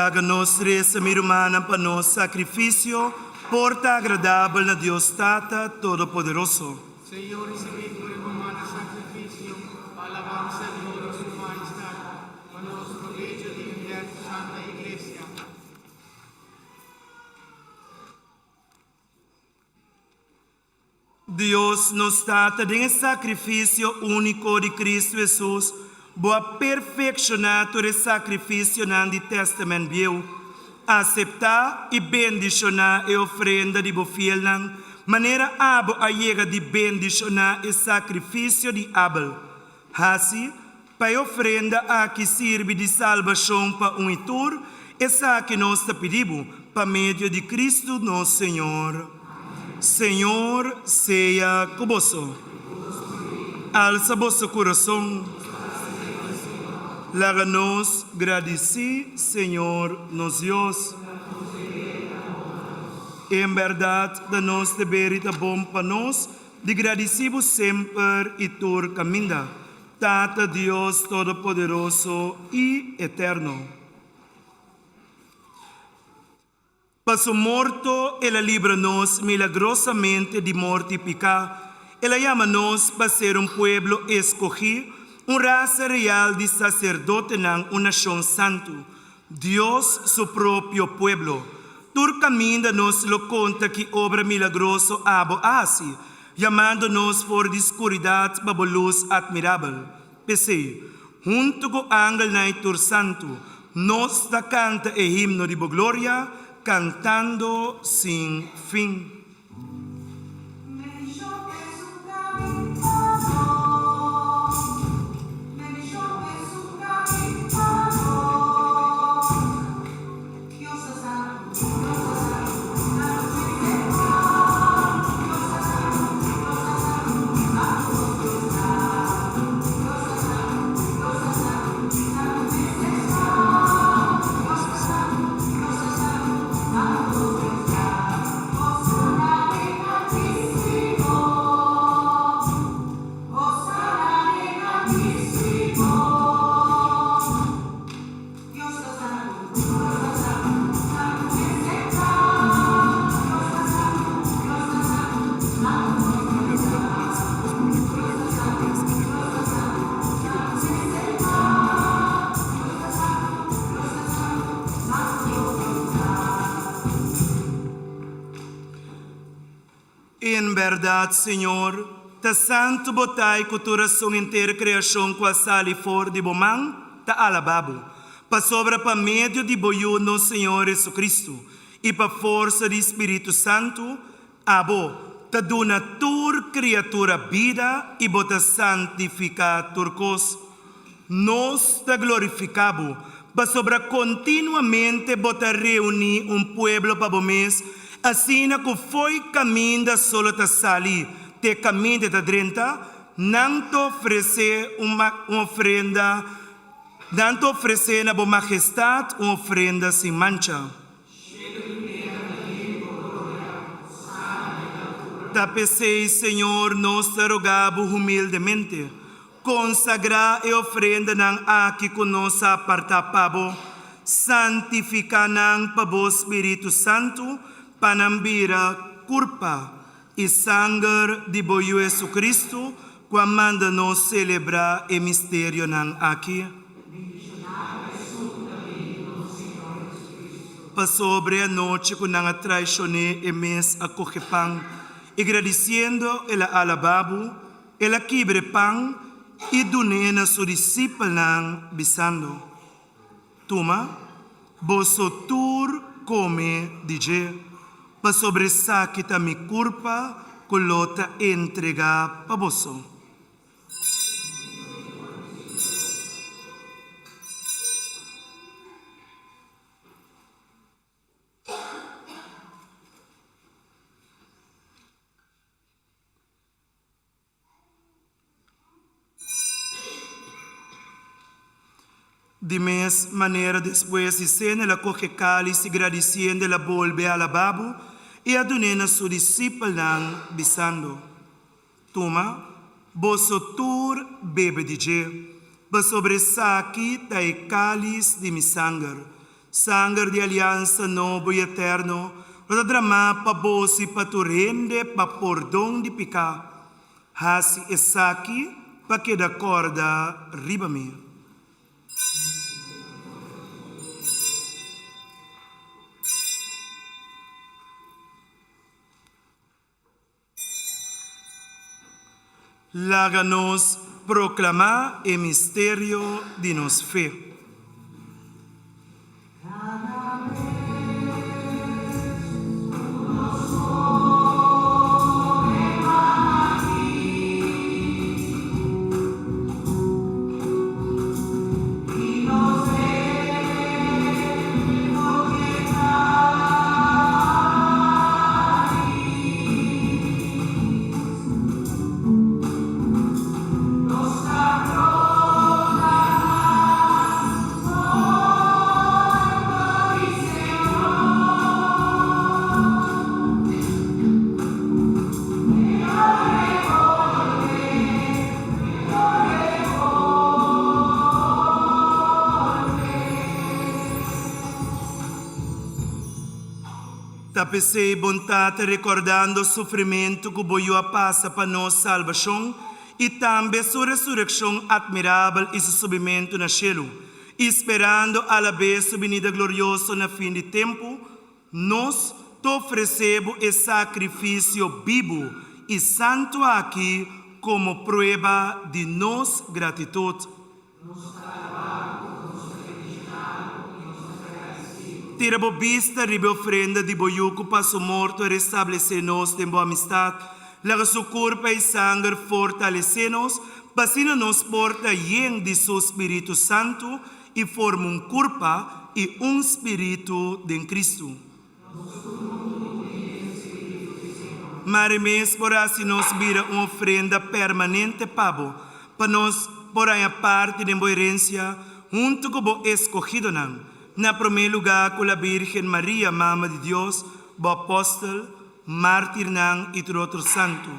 S2: Laga nos resa, mi rumannan, pa nos sakrifisio por ta agradabel na Dios Tata Todopoderoso.
S5: Señor, risibí tur e humano sakrifisio pa alabansa i gloria di Su Majestad, pa nos probecho di henter Su Santa Iglesia.
S2: Dios nos Tata, den e sakrifisio úniko di Kristu Hesus, Bo a perfekshoná tur e sakrifisionan di Tèstamènt Bieu. Aseptá i bendishoná e ofrenda di Bo fielnan, manera Abo a yega di bendishoná e sakrifisio di Abel. Hasi pa e ofrenda aki sirbi di salbashon pa un i tur, esaki nos ta pidi Bo pa medio di Kristu nos Señor. Señor sea ku boso. Alsa boso kurason. Laga nos gradisí Señor nos Dios. En bèrdat ta nos deber i ta bon pa nos di gradisí Bo semper i tur kaminda, Tata Dios Todopoderoso i Eterno. Pa su morto el a libra nos milagrosamente di morto i piká. El a yama nos pa ser un pueblo eskogí, un rasa real di saserdotenan, un nashon santu, Dios su propio pueblo. Tur kaminda nos lo konta ki obra milagroso abo a hasi, yamando nos for di skuridat pa bo lus atmirabel. P'esei, huntu ku angelnan i tur santu, nos ta kanta e himno di bo gloria, kantando sin fin. En bèrdat, Señor, ta santu bo ta i ku tur rason henter kreashon ku a sali for di bo man ta alabá bo, pasobra pa medio di bo Yu nos Señor Jesucristo i pa forsa di Spiritu Santu, abo ta duna tur kriatura bida i bo ta santifiká tur kos. Nos ta glorifiká bo, pasobra kontinuamente bo ta reuní un pueblo pa bo mes, asina ku fo'i kaminda solo ta sali te kaminda ta drenta, nan ta ofresé un ofrenda, nan ta ofresé na bo Mahestat un ofrenda sin mancha. Ta p'esei, Señor, nos ta roga bo humildemente, Konsagrá e ofrendanan aki ku nos a apartá pa bo. Santifiká nan pa bo spiritu santu, pa nan bira kurpa i sanger di bo Yu Hesukristu, ku a manda nos selebrá e misterionan aki. Pasobra e anochi ku nan a traishon'é, e mes a kohe pan, i gradisiendo el a alabá bo, El a kibra e pan i dun'é na su disipelnan, bisando, Tuma, boso tur kome di dje, pasobra esaki ta mi kurpa ku lo ta entregá pa boso. Di mes manera despues di sena el a kohe kális i gradisiendo el a bolbe alabá bo i a dun'é na su disipelnan, bisando, Tuma, boso tur bebe di dje, pasobra esaki ta e kális di mi sanger. Sanger di aliansa nobo i eterno lo ta dramá pa boso i pa tur hende pa pordon di piká. Hasi esaki pa keda kòrda riba mi. Laga nos proklamá e misterio di nos fe. Ta p'esei bon Tata rekordando sufrimentu ku bo Yu a pasa pa nos salbashon i tambe su resurekshon atmirabel i su subimentu na shelu, i sperando alabes su binida glorioso na fin di tempu, Nos ta ofresé bo e sakrifisio bibu i santu aki komo prueba di nos gratitut. Tira bo bista riba e ofrenda di bo Yu ku pa su morto a restablesé nos den bo amistat. Laga su kurpa i sanger fortalesé nos, pa asina nos por ta yen di su spiritu santu i forma un kurpa i un spiritu den Kristu. Mari mes por hasi nos bira un ofrenda permanente pa bo, pa nos por haña parti den bo herensia huntu ku bo eskohidonan, na promé lugá ku la Bírgen Maria, Mama di Dios, bo apòstel, mártirnan i tur otro santu.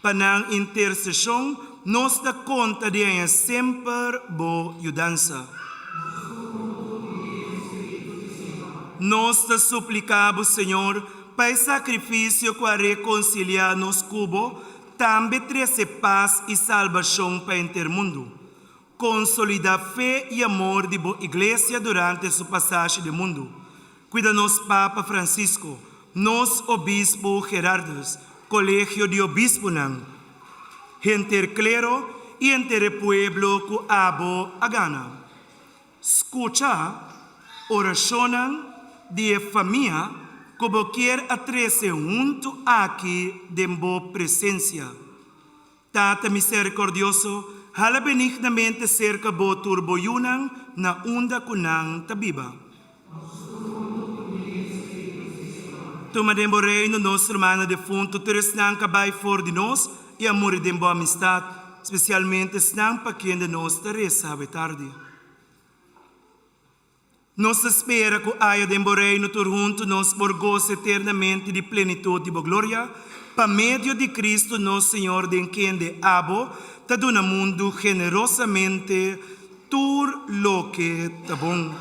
S2: Pa nan interseshon nos ta konta di haña semper bo yudansa. Nos ta supliká bo, Señor, pa e sakrifisio ku a rekonsiliá nos ku bo tambe trese pas i salbashon pa henter mundu. Konsolidá fe i amor di bo Iglesia durante su pasashi den mundu. Kuida nos Papa Francisco, nos Obispu Gerardus, Kolegio di Obispunan, henter klero i henter e pueblo ku abo a gana. Skucha orashonnan di e famia ku bo kier a trese huntu aki den bo presensia. Tata miserikordioso, hala benignamente serka bo tur bo yunan na unda ku nan ta biba. Tuma den bo reino nos rumannan defuntu, tur esnan ku a bai for di nos i a muri den bo amistat, spesialmente esnan pa kende nos ta resa awe tardi. Nos ta spera ku aya den bo Reino tur huntu nos por gosa eternamente di plenitut di bo gloria, pa medio di Cristo nos Señor den kende abo ta duna mundu generosamente tur loke ta bon.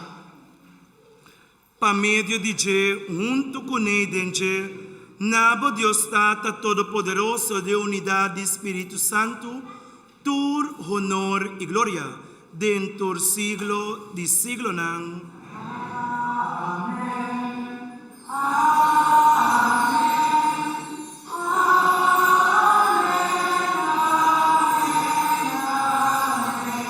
S2: Pa medio di dje, huntu kuné i den dje, na bo Dios Tata Todopoderoso den unidat di Spiritu Santu, Tur honor i gloria den tur siglo di siglonan. Amen. Amen. Amen. Amen.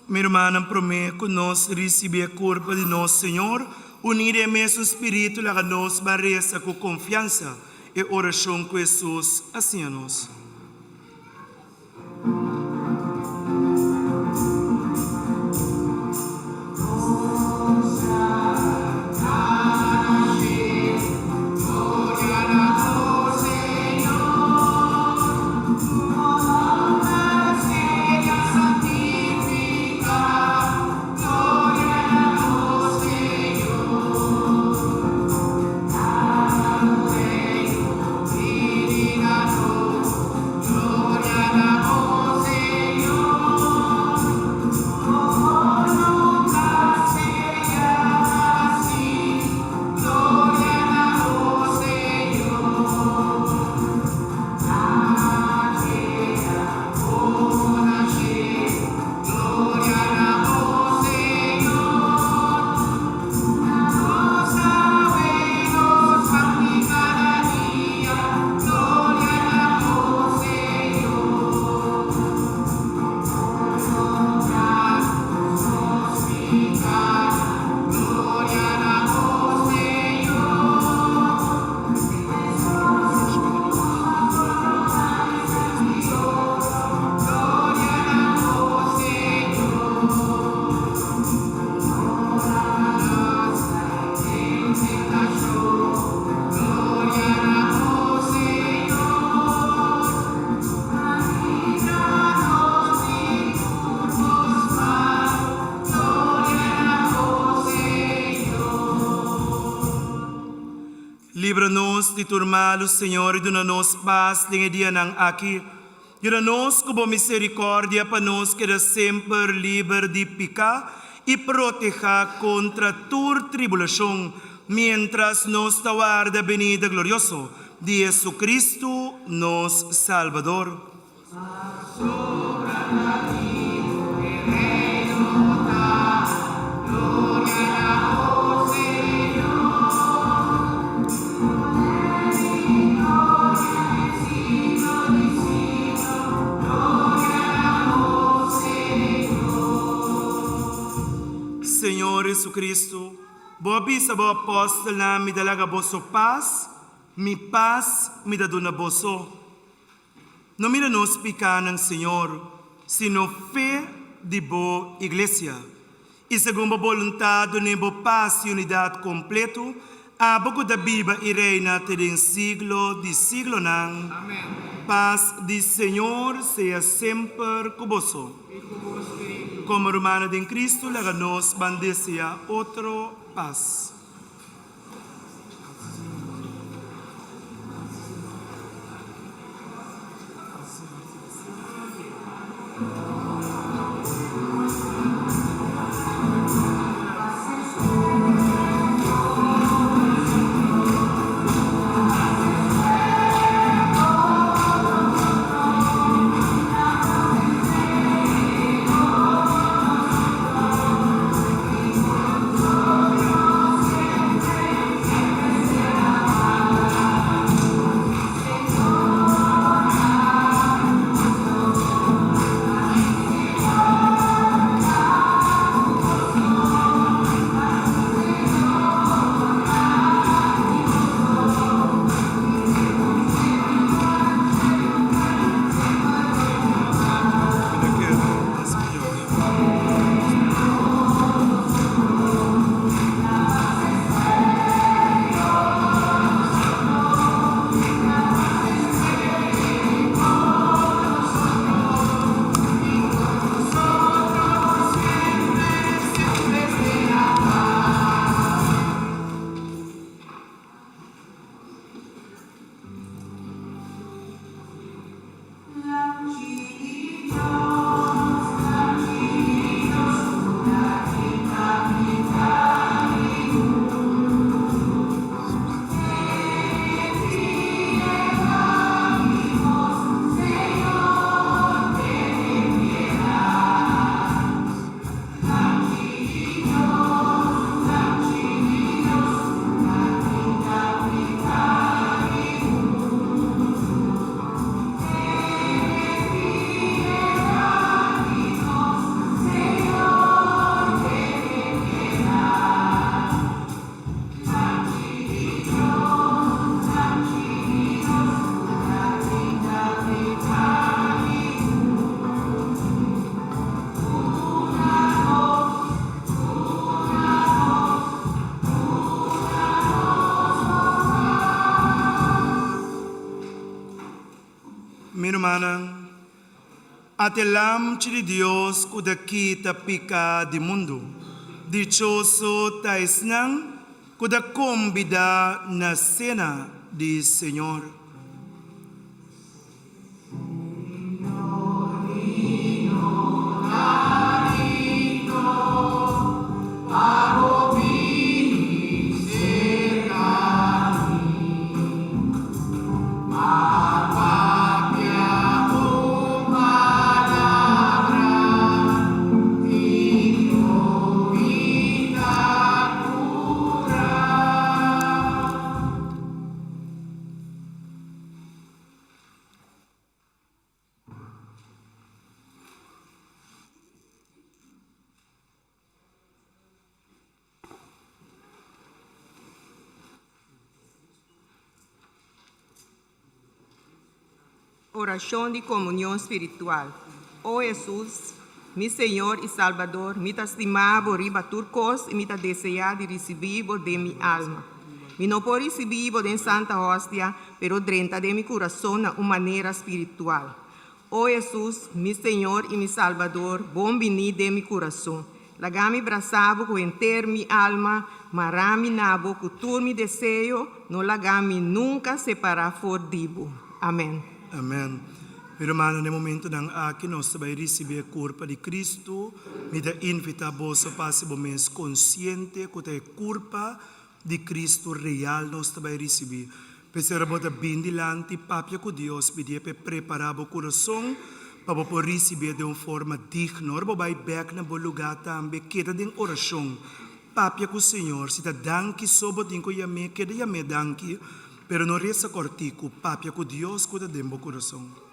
S2: Mi rumannan, promé ku nos risibí e kurpo di nos Señor, uní den e mesun spiritu laga nos ban resa ku konfiansa. E orashon ku Hesus a siña nos. Libra nos di tur malu, Señor, i duna nos pas den e dianan aki. Yuda nos ku bo miserikòrdia pa nos keda semper liber di piká i protehá kontra tur tribulashon, miéntras nos ta warda benida glorioso di Jesucristo, nos Salbador. Señor Jesucristo, Bo a bisa Bo apòstelnan, Mi ta laga boso pas, Mi pas Mi ta duna boso. No mira nos pikánan, Señor, sino fe di Bo Iglesia. I segun Bo boluntat dun'é Bo pas i unidat kompletu, abo ku ta biba i reina te den siglo di siglonan. Pas di Señor sea semper ku boso. Komo rumannan den Kristu, laga nos ban deseá otro pas. Mi rumannan, ata e Lamchi di Dios ku ta kita piká di mundu. Dichoso ta esnan ku ta kombidá na sena di Señor.
S4: Orashon di komunion spiritual. O Hesus, mi Señor i Salbador, mi ta stima Bo riba tur kos i mi ta deseá di risibí Bo den mi alma. Mi no por risibí Bo den Santa Hostia, pero drenta den mi kurason na un manera spiritual. O Hesus, mi Señor i mi Salbador, bon biní den mi kurason.
S6: Laga mi brasa bo ku henter mi alma, mara mi na bo ku tur mi deseo, no laga mi nunka separá for di bo. Amèn.
S2: Amèn. Mi rumannan, den momentunan aki nos ta bai risibí e kurpa di Kristu. Mi ta invitá boso pa hasi bo mes konsiente ku ta e kurpa di Kristu real nos ta bai risibí. P'esei ora bo ta bin dilanti, papia ku Dios, pidié p'e prepará bo kurason pa bo por risibié den un forma digno. Ora bo bai bèk na bo lugá tambe, keda den orashon. Papia ku Señor. Si ta danki so bo tin ku yam'é, keda yam'é danki, pero no resa kòrtiku. Papia ku Dios ku ta den bo kurason.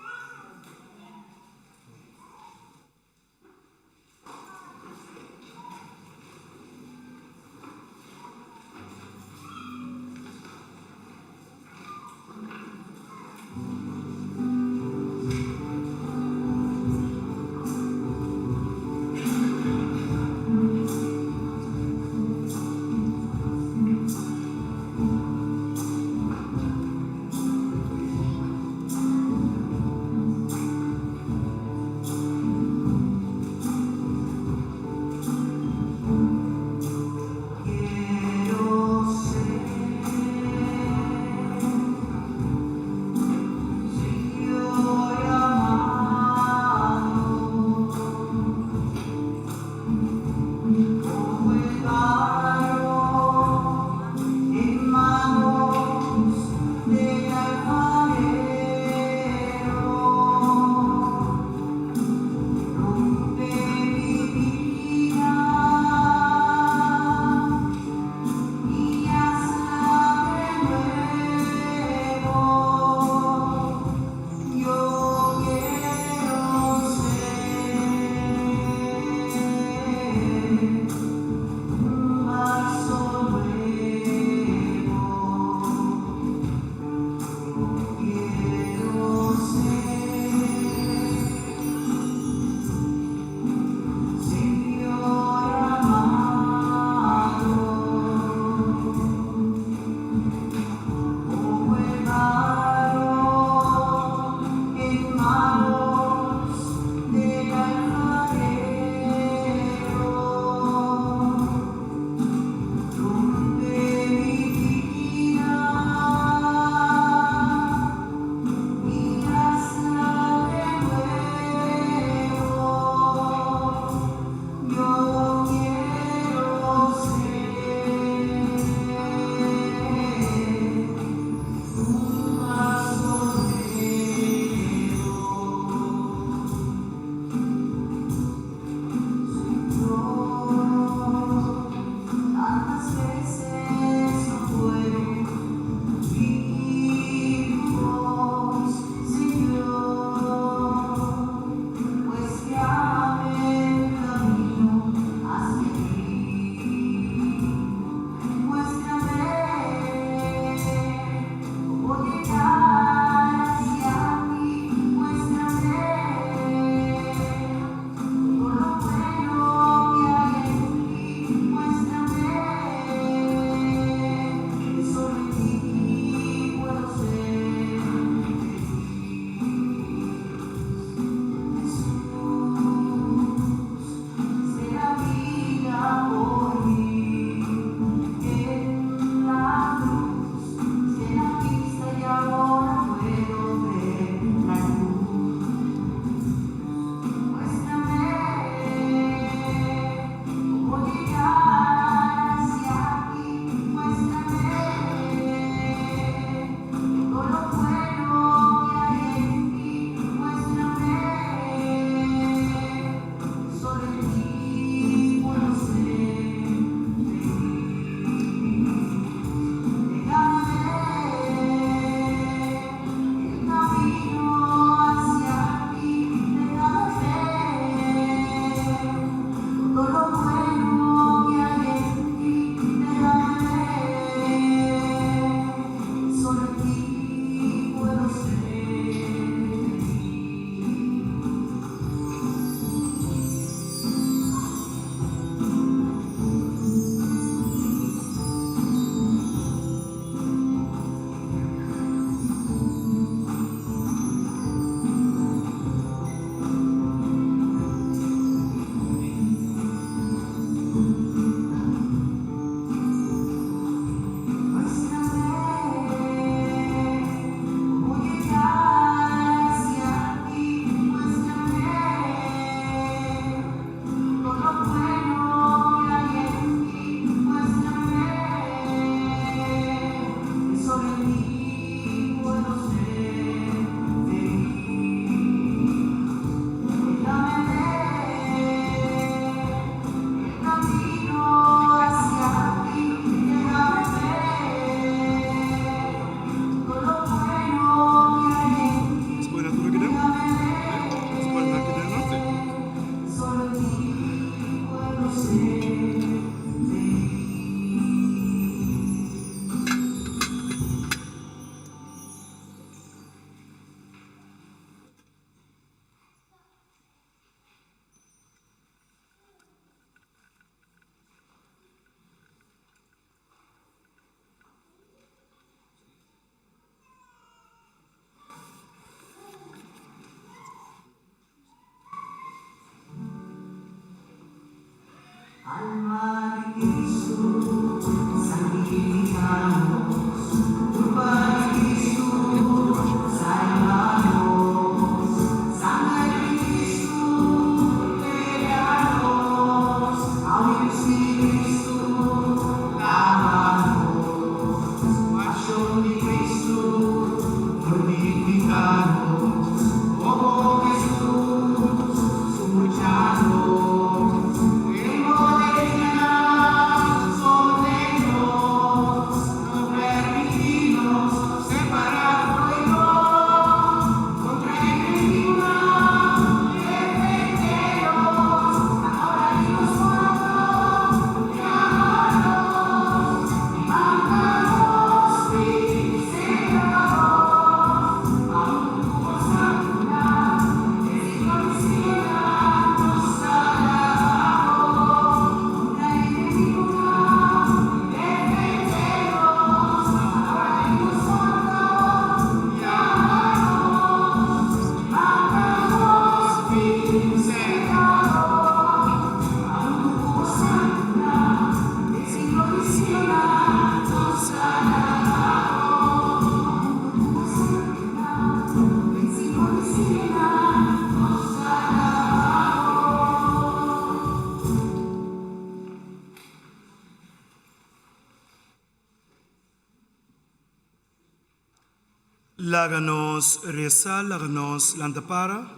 S2: Laga nos resa, laga nos lanta para.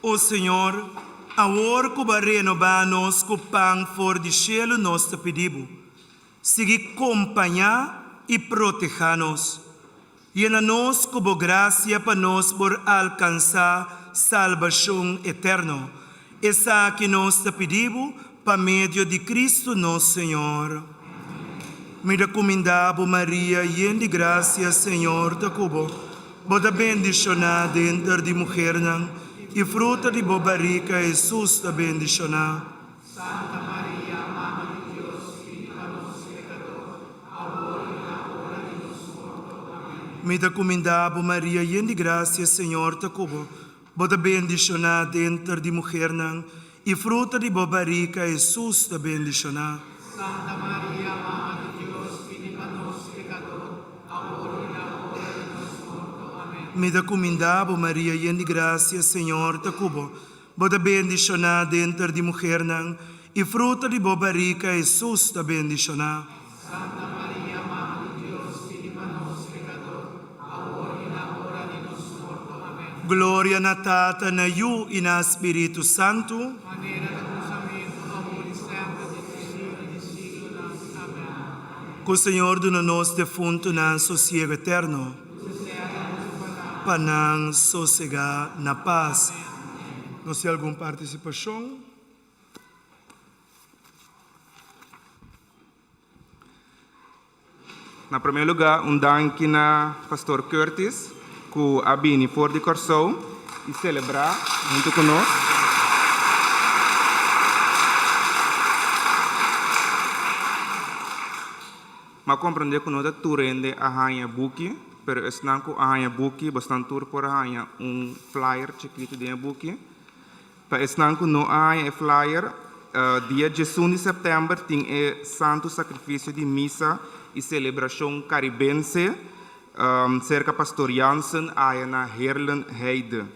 S2: O Señor, awor ku Bo a renobá nos ku pan for di shelu nos ta pidi Bo, sigui kompañá i protehá nos. Yena nos ku Bo grasia pa nos por alkansá salbashon eterno. Esaki nos ta pidi Bo pa medio di Kristu nos Señor. Mi ta kumindá bo, Maria, yen di grasia, Señor ta ku bo. Bo ta bendishoná denter di muhernan, i fruta di bo barika, Hesus, ta bendishoná.
S5: Santa Maria, Mama di Dios, pidi pa nos pekador, awor i na ora di nos morto. Amèn.
S2: Mi ta kumindá bo, Maria, yen di grasia, Señor ta ku bo. Bo ta bendishoná denter di muhernan, i fruta di bo barika, Hesus, ta bendishoná.
S5: Santa Maria, Mama di Dios, pidi pa nos pekador, awor i na ora di nos morto. Amèn.
S2: Mi ta kumindá bo, Maria, yen di grasia, Señor ta ku bo. Bo ta bendishoná denter di muhernan, i fruta di bo barika, Hesus, ta bendishoná.
S5: Santa Maria, Mama di Dios, pidi pa nos pekador, awor i na ora di nos morto. Amèn.
S2: Gloria na Tata, na Yu i na Spiritu Santu.
S5: Manera na kunsamentu, awor i semper, den tur siglo di siglonan. Amèn.
S2: Ku Señor duna nos defuntunan sosiego eterno.
S5: Ku sea den boso palabra.
S2: Pa nan sosegá na pas. Nos tin algun partisipashon?
S1: Na promé lugá un danki na Pastor Curtis ku a bini for di Kòrsou i selebrá huntu ku nos. Mi a komprendé ku no ta tur hende a haña buki, pero esnan ku a haña buki bosnan tur por a haña un flyer chikitu den e buki. Pa esnan ku no a haña e flyer, dia diesun di sèptèmber tin e Santu Sakrifisio di Misa i Selebrashon Karibense serka Pastor Jansen aya na Heerlen Heide.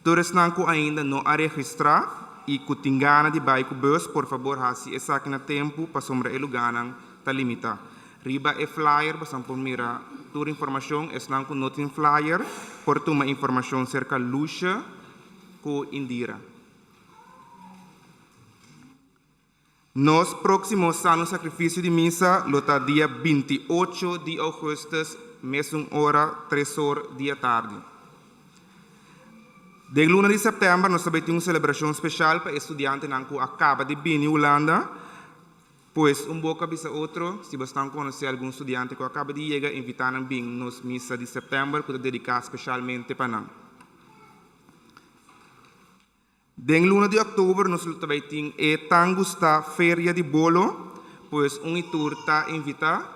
S1: Tur esnan ku ainda no a registrá i ku tin gana di bai ku bus, por fabor hasi esaki na tempu pasobra e lugánan ta limitá. Riba e flyer bosan por mira tur informashon. Esnan ku no tin flyer por tuma informashon serka Lucia. Ku Indira. Nos próksimo Sano Sakrifisio di Misa lo ta dia 28 di ougùstùs mesun ora, tres or di atardi. Den luna di sèptèmber nos ta bai tin un selebrashon speshal pa e studiantenan ku a kaba di bini Hulanda. Pues un boka bisa otro, si bosnan konosé algun studiante ku a kaba di yega, invitá nan bin nos misa di sèptèmber ku ta dediká speshalmente pa nan. Den luna di òktober nos lo ta bai tin e tan gustá Feria di Bolo, pues un i tur ta invitá.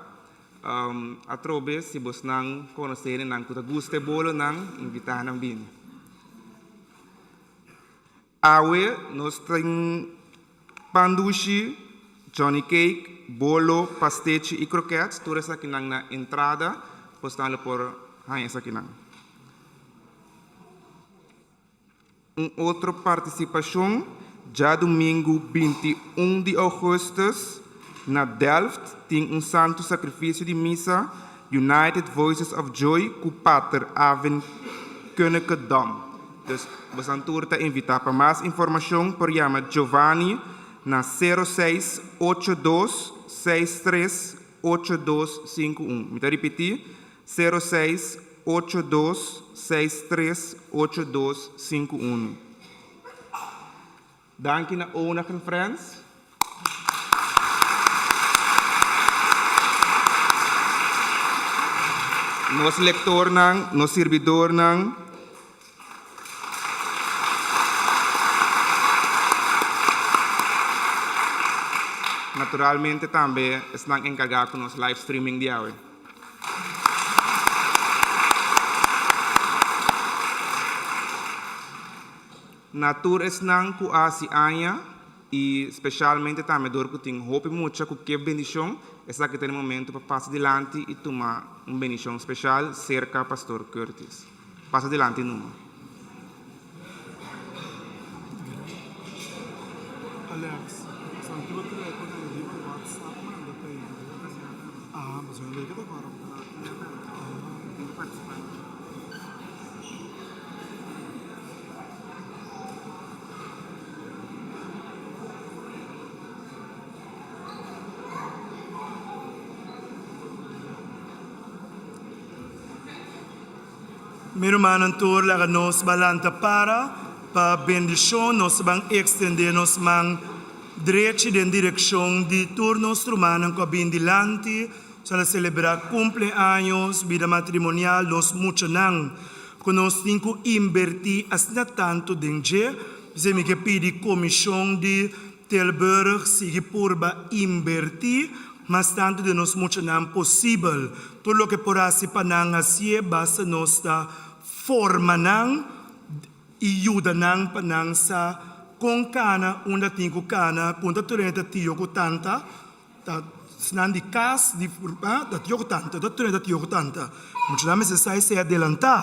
S1: Atrobe si bosnan konosé hendenan ku ta gusta e bolonan, invitá nan bini. Awe nos tin pan dushi, johnny cake, bolo, pastechi i krokèts, tur esakinan na entrada, bosnan lo por haña esakinan. Un otro partisipashon djadumingu 21 di ougùstùs na Delft tin un Santu Sakrifisio di Misa United Voices of Joy ku Pater Avin Kunneke-Dom. Dus bosan tur ta invitá. Pa mas informashon por yama Giovanni na 06 82 63 8251. Mi ta ripití, 06 82 63 82 51. Danki na Onag en Friends. Nos lectornan, nos sirbidornan. Naturalmente tambe esnan encarga cu nos live streaming di awe. Na tur esnan ku a hasi aña i spesialmente tambe dor ku tin hopi mucha ku ke bendishon, esaki ta e momento pa pasa dilanti i tuma un bendishon spesial serka Pastor Curtis. Pasa dilanti numa.
S7: Alex, Santi bo trae ku nan riba WhatsApp manda pa e. Ah, mas yo no ke ta kòrda.
S2: Mi rumannan tur laga nos balanta para pa bendishon nos ban ekstendé nos man drechi den direkshon di tur nos rumannan ku a bin dilanti sa na selebrá kumpleaños, bida matrimonial, nos muchanan ku nos tin ku inbertí asina tantu den dje. P'esei mi ke pidi komishon di Tilburg sigui purba inbertí mas tantu den nos muchanan posibel. Tur loke por hasi pa nan hasié, basta nos ta forma nan i yuda nan pa nan sa kon kana, unda tin ku kana, kon ta turende ta tio ku tanta, ta esnan di kas, di ta tio ku tanta, ta turende ta tio ku tanta. Muchanan mester sa esei adelantá.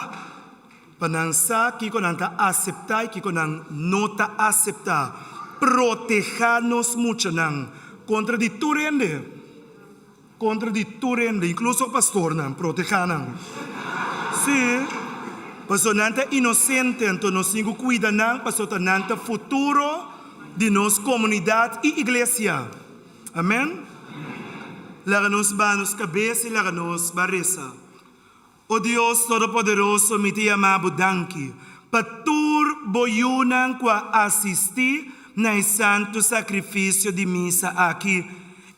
S2: Pa nan sa kiko nan ta aseptá i kiko nan no ta aseptá. Protehá nos muchanan kontra di tur hende, kontra di tur hende, inkluso pastornan, protehá nan. Sí, pasobra nan ta inosente, anto nos tin ku kuida nan pasobra ta nan ta futuro di nos komunidat i iglesia. Amèn? Laga nos baha nos kabes i laga nos ba resa. O Dios Todopoderoso, mi ta yama Bo danki pa tur Bo yunan ku a asistí na e santu sakrifisio di misa aki.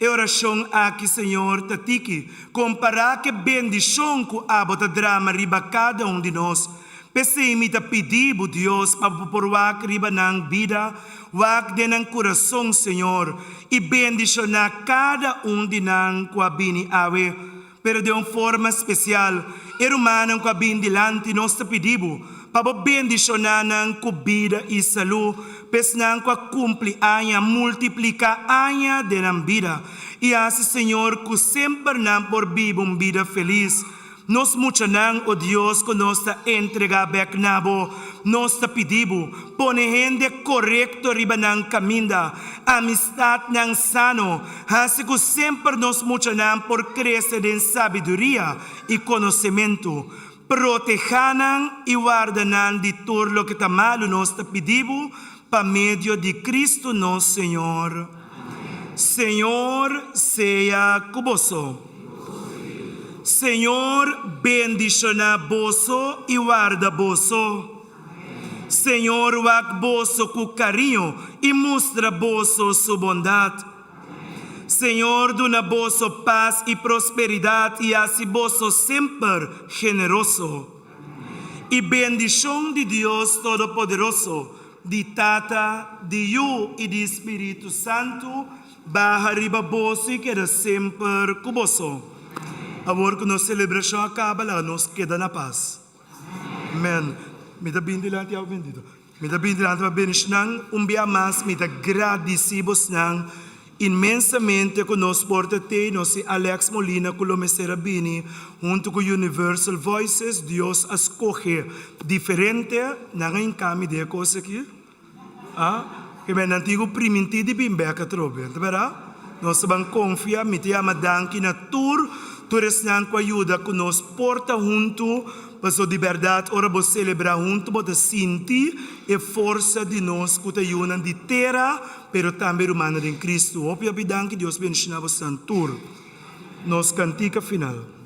S2: E orashon aki, Señor, ta tiki kompará ku e bendishon ku Abo ta drama riba kada un di nos. P'esei mi ta pidi Bo, Dios, pa Bo por wak riba nan bida, wak den nan kurason, Señor, i bendishoná kada un di nan ku a bini awe. Pero den un forma spesial, e rumannan ku a bin dilanti nos ta pidi bo pa bo bendishoná nan ku bida i salú, pa esnan ku a kumpli aña multipliká aña den nan bida, i hasi, Señor, ku semper nan por biba un bida felis. Nos muchanan, o Dios, ku nos ta entregá bèk na bo, nos ta pidi bo, pone hende korekto riba nan kaminda, amistatnan sano, Hasi ku semper nos muchanan por krese den sabiduria i konosementu. Protehá nan i warda nan di tur loke ta malu nos ta pidi bo pa medio di Kristu nos Señor. Señor sea ku boso. Señor bendishoná boso i warda boso. Señor wak boso ku kariño i mustra boso su bondat. Señor duna boso pas i prosperidat i hasi boso semper generoso. I bendishon di Dios Todopoderoso, di Tata, di Yu i di Spiritu Santu baha riba boso i keda semper ku boso. Awor ku nos selebrashon a kaba, laga nos keda na pas. Amen. Mi ta bin dilanti awe bendito. Mi ta bin dilanti pa bendishnan un bia mas. Mi ta gradisi bosnan inmensamente ku nos por ta tei. Nos tin Alex Molina ku lo mester a bini huntu ku Universal Voices. Dios a skohe diferente. Nan a hinka mi den e kos aki. A Ke men nan tin ku primintí di bin bèk atrobe, ta bèrdat? Nos ta ban konfia, mi ta yama danki na tur tur esnan ku a yuda ku nos por ta huntu, pasobra di bèrdat ora bo selebrá huntu bo ta sinti e forsa di nos ku ta yunan di tera, pero tambe rumannan den Kristu. Hopi hopi danki, Dios bendishoná bosan tur. Nos kantika final.